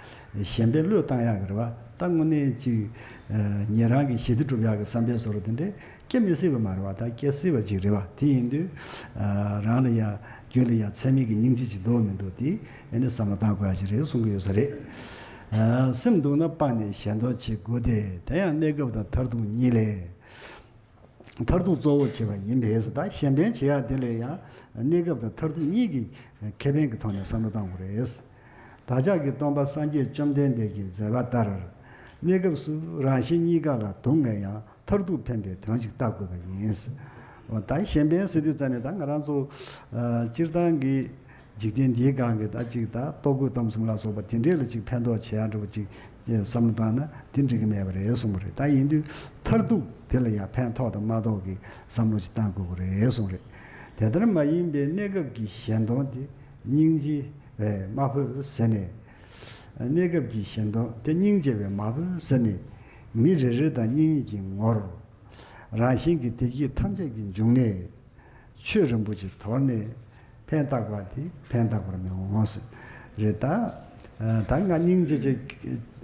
གཞན་པའི་བློས་བཏང་ཡག་གི་རེད་བ། ད་དངོས་གནས་ཅིག་ཨ་ཉན་རང་གི་ཞི་བདེ་སྒྲུབ་ཡག་གི་བསམ་པའི་བཟོ་འདྲ་དེ་འདྲས་སྐྱེ་མི་སྲིད་པ་མ་རེད་བ། ད་སྐྱེ་སྲིད་པ་ཅིག་རེད་བ། དེ་ཡིན་དུས་ཨ་རང་ལ་ཡང་རྒྱུད་ལ་ཡང་ཚད་མེད་ཀྱི་སྙིང་རྗེ་ཅིག་འདུག་མི་འདུག་དེ་ཨ་ནི་བསམ་བློ་བཏང་དགོས་ཡག་ཅིག་རེད་གསུང་གི་ཡོད་ས་རེད། ཨ་སེམས་སྡུག་ན་སྤངས་ནས་གཞན་དོན་བྱེད་དགོས་ཏེ། དེ་ཡང་གནས་སྐབས་དང་མཐར་ཐུག་གཉིས་ལས། མཐར་ཐུག་གཙོ་བོར་བྱེད་པ་ཡིན་པས། ད་གཞན་ཕན་བྱེད་ཡག་དེ་ལས་ཡང་གནས་སྐབས་དང་མཐར་ཐུག་གཉིས་ཀྱི་ཁེ་ཕན་གྱི་ཐོག་ནས་བསམ་བློ་བཏང་དགོས་རེད། བདག་ཅག་གི་སྟོན་པ་སངས་རྒྱས་བཅོམ་ལྡན་འདས་ཀྱི་མཛད་པ་ལྟར། གནས་སྐབས་སུ་རང་གཞན་གཉིས་ཀ་ལ་སྡུག་བསྔལ་ཡང་མཐར་ཐུག་ཕན་པའི་དོན་ཅིག་བལྟ་དགོས་པ་ཡིན། འོ་ད་གཞན་ཕན་ཟེར་དུས་ཙ་ནས་ད་ང་རང་ཚོ་ཨ་སྤྱིར་བཏང་གི་འཇིག་རྟེན་འདིའི་སྒང་གི་ད་ཅིག་ད་ལྟོ་གོས་གཏམ་གསུམ་ལ་སོགས་པ་དེ་འདྲས་ལ་ཅིག་ཕན་ཐོགས་བྱེད་ཡག་འདྲ་བོ་ཅིག་བསམ་བློ་བཏང་ན་དེ་འགྲིག་གི་མེད་པ་རེད་གསུངས་པ་རེད། ད་ཡིན་དུས་མཐར་ཐུག་དེ་ལ་ཡང་ཕན་ཐོགས་དང་མ་ཐོགས་ཀྱི་བསམ་བློ་ཅིག་བཏང་དགོས་ཀྱི་རེད་གསུངས་རེད། དེ་ལྟར་མ་ཡིན་པའི་གནས་སྐབས་ཀྱི་གཞན་དོན་དེ་སྙིང་རྗེ་བས་མ་ཕོད་ཟེར་ནས། གནས་སྐབས་ཀྱི་གཞན་དོན་དེ་སྙིང་རྗེ་བས་མ་ཕོད་ཟེར་ནས། མི་རེ་རེ་དང་གཉེན་ཉེ་གི་ངོར་རང་བཞིན་གྱི་བདེ་སྐྱིད་ཐམས་ཅད་ཀྱི་འབྱུང་གནས། ཆོས་རིན་པོ་ཆེ་དོར་ནས་ཕན་བཏགས་པ་དེ་ཕན་བཏགས་པར་མི་འོང་ཟེར། རེད་ད། ཨ་ད་ང་སྙིང་རྗེ་ཅིག་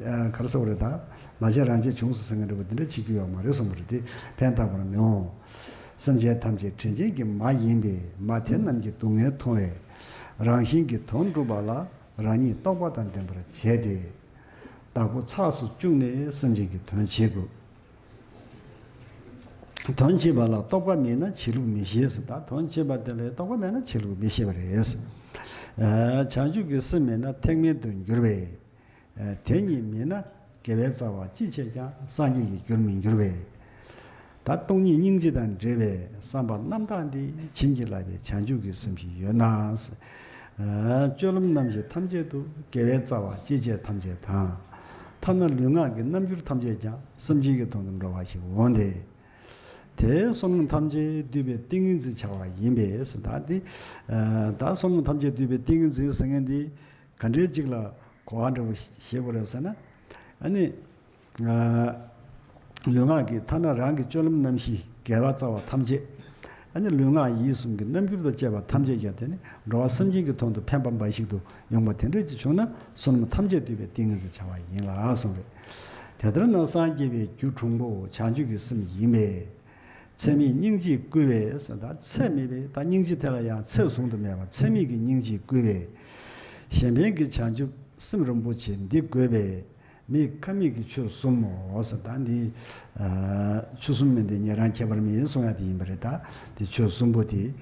ཨ་ག་རེ་ཟེར་བ་རེད། ད་མ་བྱས་རང་བྱས་བྱུང་སོང་ཟེར་མཁན་འདྲ་པོ་དེ་འདྲ་བྱེད་རྒྱུ་ཡོད་མ་རེད་གསུངས་པ་རེད། དེ་ཕན་བཏགས་པར་མི་འོང་། སེམས་ཅན་ཐམས་ཅད་དྲིན་ཅན་གྱི་མ་ཡིན་པས་མ་དེ་རྣམས་ཀྱི་སྡུག་བསྔལ་མཐོང་བས། རང་བཞིན་གྱིས་དོན་སྒྲུབ་པ་ལ་རང་ཉིད་རྟོགས་པ་དང་ལྡན་པར་བྱས་ཏེ། བདག་པོ་ཚགས་སུ་བཅུག་ནས་སེམས་ཅན་གྱི་དོན་བྱེད་དགོས། དོན་བྱེད་པ་ལ་རྟོག་པ་མེད་ན་བྱེད་ལུགས་མི་ཤེས་ཟེར། ད་དོན་བྱེད་པ་དེ་ལ་རྟོག་པ་མེད་ན་བྱེད་ལུགས་མི་ཤེས་པ་རེད། ཨ་བྱང་ཆུབ་ཀྱི་སེམས་མེད་ན་ཐེག་དམན་དུ་འགྱུར་བས། ཨ་དེ་ཉིད་མེད་ན་དགེ་བའི་རྩ་བ་ཅི་བྱས་ཀྱང་སངས་རྒྱས་ཀྱི་རྒྱུར་མི་འགྱུར་བས། ད་སྟོང་ཉིད་སྙིང་རྗེ་དང་འབྲེལ་བའི་བསམ་པ་རྣམ་དག་འདི་བྱིན་གྱིས་བརླབས་པའི་བྱང་ཆུབ་ཀྱི་སེམས་ཤིག་ཡོད་ན། ཨ་སྤྱོད་ལམ་རྣམ་བཞི་ཐམས་ཅད་དུ་དགེ་བའི་རྩ་བ་ཅི་བྱས་ཐམས་ཅད་དང་། ཐ་ན་ལུས་ངག་གི་རྣམ་འགྱུར་ཐམས་ཅད་ཀྱང་སེམས་ཅན་གྱི་དོན་དུ་འགྲོ་བ་ཞིག་འོང་སྟེ། དེ་བསོད་ནམས་ཐམས་ཅད་བསྡུས་པའི་ཏིང་ངེ་འཛིན་བྱ་བ་ཡིན་པས་ཟེར། ད་འདི་ཨ་ད་བསོད་ནམས་ཐམས་ཅད་བསྡུས་པའི་ཏིང་ངེ་འཛིན་ཟེར་མཁན་འདི་ག་འདྲའི་ཅིག་ལ་གོ་བ་འདྲ་བོ་བཞེས་དགོས་རེད་ཟེར་ན། ཨ་ནི། ལུས་ངག་གི་ཐ་ན་རང་གི་སྤྱོད་ལམ་རྣམ་བཞི་དགེ་བ་རྩ་བ་ཐམས་ཅད། ཨ་ནི་ལུས་ངག་ཡིད་གསུམ་གྱི་རྣམ་འགྱུར་དང་བཅས་པ་ཐམས་ཅད་ཀྱང་དེ་ནི་འགྲོ་བ་སེམས་ཅན་གྱི་དོན་དུ་ཕན་པ་འབའ་ཞིག་ཏུ་ཡོང་བ་དེ་འདྲ་ཅིག་བྱུང་ན་བསོད་ནམས་ཐམས་ཅད་བསྡུས་པའི་ཏིང་ངེ་འཛིན་བྱ་བ་ཡིན་ལ་གསུངས་རེད། དེ་ལྟར་ན་སངས་རྒྱས་པའི་རྒྱུ་གྲུང་པོ་བྱང་ཆུབ་ཀྱི་སེམས་ཡིན་པས། ཚད་མེད་སྙིང་རྗེས་བསྐུལ་བས་ཟེར། ད་ཚད་མེད་པའི་ད་སྙིང་རྗེ་དེ་ལ་ཡང་ཚད་བཟུང་དུ་མེད་པ་ཚད་མེད་ཀྱི་སྙིང་རྗེས་བསྐུལ་བས། གཞན་ཕན་གྱི་བྱང་ཆུབ་སེམས་རིན་པོ་ཆེ་འདི་དགོས་པས། མི་ཁ་མིག་གི་ཆོས་གསུམ་མོ་ཟེར། ད་འདི་ཨ་ཆོས་གསུམ་མིན་ཏེ་ཉན་རང་ཁྱད་པར་མེད་གསུང་ཡ་དེ་ཡིན་པ་རེད། ད་དེ་ཆོས་གསུམ་པོ་དེ་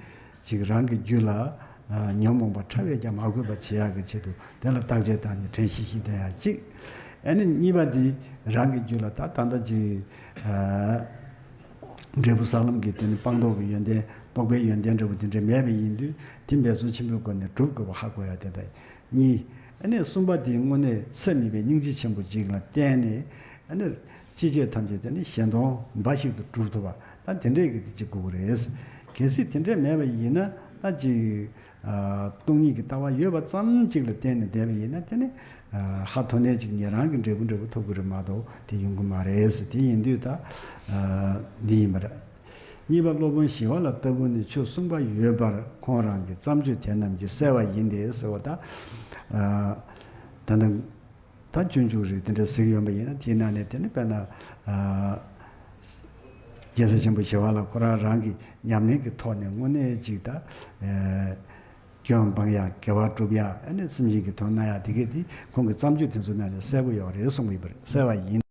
ཅིག་རང་གི་རྒྱུད་ལ་ཨ་ཉོན་མོངས་པ་ཕྲ་བས་ཀྱང་མ་གོས་པ་བྱེད་ཡག་གི་ཆེད་དུ་དེ་ལ་བརྟག་དཔྱད་བཏང་ནས་དྲན་ཤེས་ཤིག་བསྟེན་ཡ་གཅིག་ཨ་ནི་གཉིས་པ་དེ་རང་གི་རྒྱུད་ལ་ད་ད་ལྟ་ཅིག་ཨ་འབྲས་བུ་ས་ལམ་གྱི་དེ་ནི་སྤངས་རྟོགས་ཀྱི་ཡོན་ཏན་རྟོགས་པའི་ཡོན་ཏན་འབྲས་བུ་དེ་འདྲ་མེད་པ་ཡིན་དུས་དེ་འབད་བརྩོན་ཆེན་པོའི་སྒོ་ནས་སྒྲུབ་དགོས་པ་ཧ་གོ་ཡ་དེ་ད་གཉིས། ཨ་ནི་གསུམ་པ་དེ་དངོས་གནས་ཚད་མེད་པའི་སྙིང་རྗེ་ཆེན་པོ་ཅིག་ལ་བརྟེན་ནས་ཨ་ནི་ཅི་བྱེད་ཐམས་ཅད་དེ་ནི་གཞན་དོན་འབའ་ཞིག་ཏུ་སྒྲུབ་ཐུབ་པ་ད་དེ་འདྲས་ཀྱི་དེ་ཅིག་དགོས་ཀྱི་རེད། གལ་སྲིད་དེ་འདྲས་མེད་པ་ཡིན་ན་ད་ཅིག་ཨ་སྟོང་ཉིད་ཀྱི་ལྟ་བ་ཡོད་པ་ཙམ་ཅིག་ལ་བརྟེན་ནས་བསྡད་པ་ཡིན་ན་དེ་ནི་ཨ་ཧ་ཐོ་ནས་ཅིག་ཉན་རང་གི་འབྲས་བུ་འབྲས་བུ་ཐོབ་ཀྱི་རེད་མ་གཏོགས་དེ་ཡོང་གི་མ་རེད་ཟེར། དེ་ཡིན་དུས་ད་ཨ་འདི་ཡིན་པ་རེད། གཉིས་པ་སློབ་དཔོན་ཞི་བ་ལྷ་ལྟ་བུ་ནི་ཆོས་གསུངས་པ་ཡོད་པར་ཁོང་རང་གི་བརྩམས་ཆོས་དེ་རྣམས་ཀྱིས་གསལ་བ་ཡིན་ཏེ་ཟེར་བ་ད། ཨ་ད་ནི་ད་སྤྱོད་འཇུག་རིགས་དེ་འདྲ་གཟིགས་ཡོང་པ་ཡིན་ན་དེའི་ནང་ནས་དེ་ནི་དཔེར་ན་ཨ་རྒྱལ་སྲས་ཆེན་པོ་ཞི་བ་ལྷ་ཁོ་རང་རང་གི་ཉམས་ལེན་གྱི་ཐོག་ནས་དངོས་གནས་ཅིག་ད་ཨ་སྐྱོན་སྤང་ཡག་དགེ་བ་སྒྲུབ་ཡག་ཨ་ནི་སེམས་ཅན་གྱི་དོན་གནང་ཡག་དེ་གས་དེ་ཁོང་གི་བརྩམས་ཆོས་དེ་ཚོ་ནང་ནས་གསལ་པོ་ཡོད་རེད་གསུངས་པ་ཡིན་པ་རེད། གསལ་བ་ཡིན།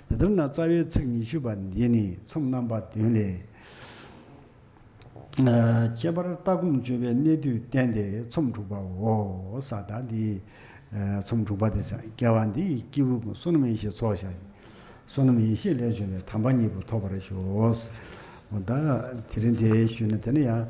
དེ་ལྟར་ན་རྩ་བའི་ཚིག་ཉི་ཤུ་པ་འདི་ནི་ཚོམས་རྣམ་པ་བདུན་ལས། ཨ་ཁྱད་པར་ལྟ་སྒོམ་སྤྱོད་པའི་གནད་བསྡུས་བསྟན་ཏེ་ཚོམས་དྲུག་པའོ། ས་ད་འདི་ཨ་ཚོམས་དྲུག་པ་དེ་ཙམ་སྐྱེ་བ་འདི་ཡི་སྐྱེས་བུ་ཀུན་བསོད་ནམས་ཡེ་ཤེས་ཚོགས་བཞག་བསོད་ནམས་ཡེ་ཤེས་ལས་བྱུང་བའི་དམ་པ་གཉིས་པོ་ཐོབ་པར་ཤོག་འོ་ད་དེ་རིང་དེ་ཞུས་ན་དེ་ནི་ཡང་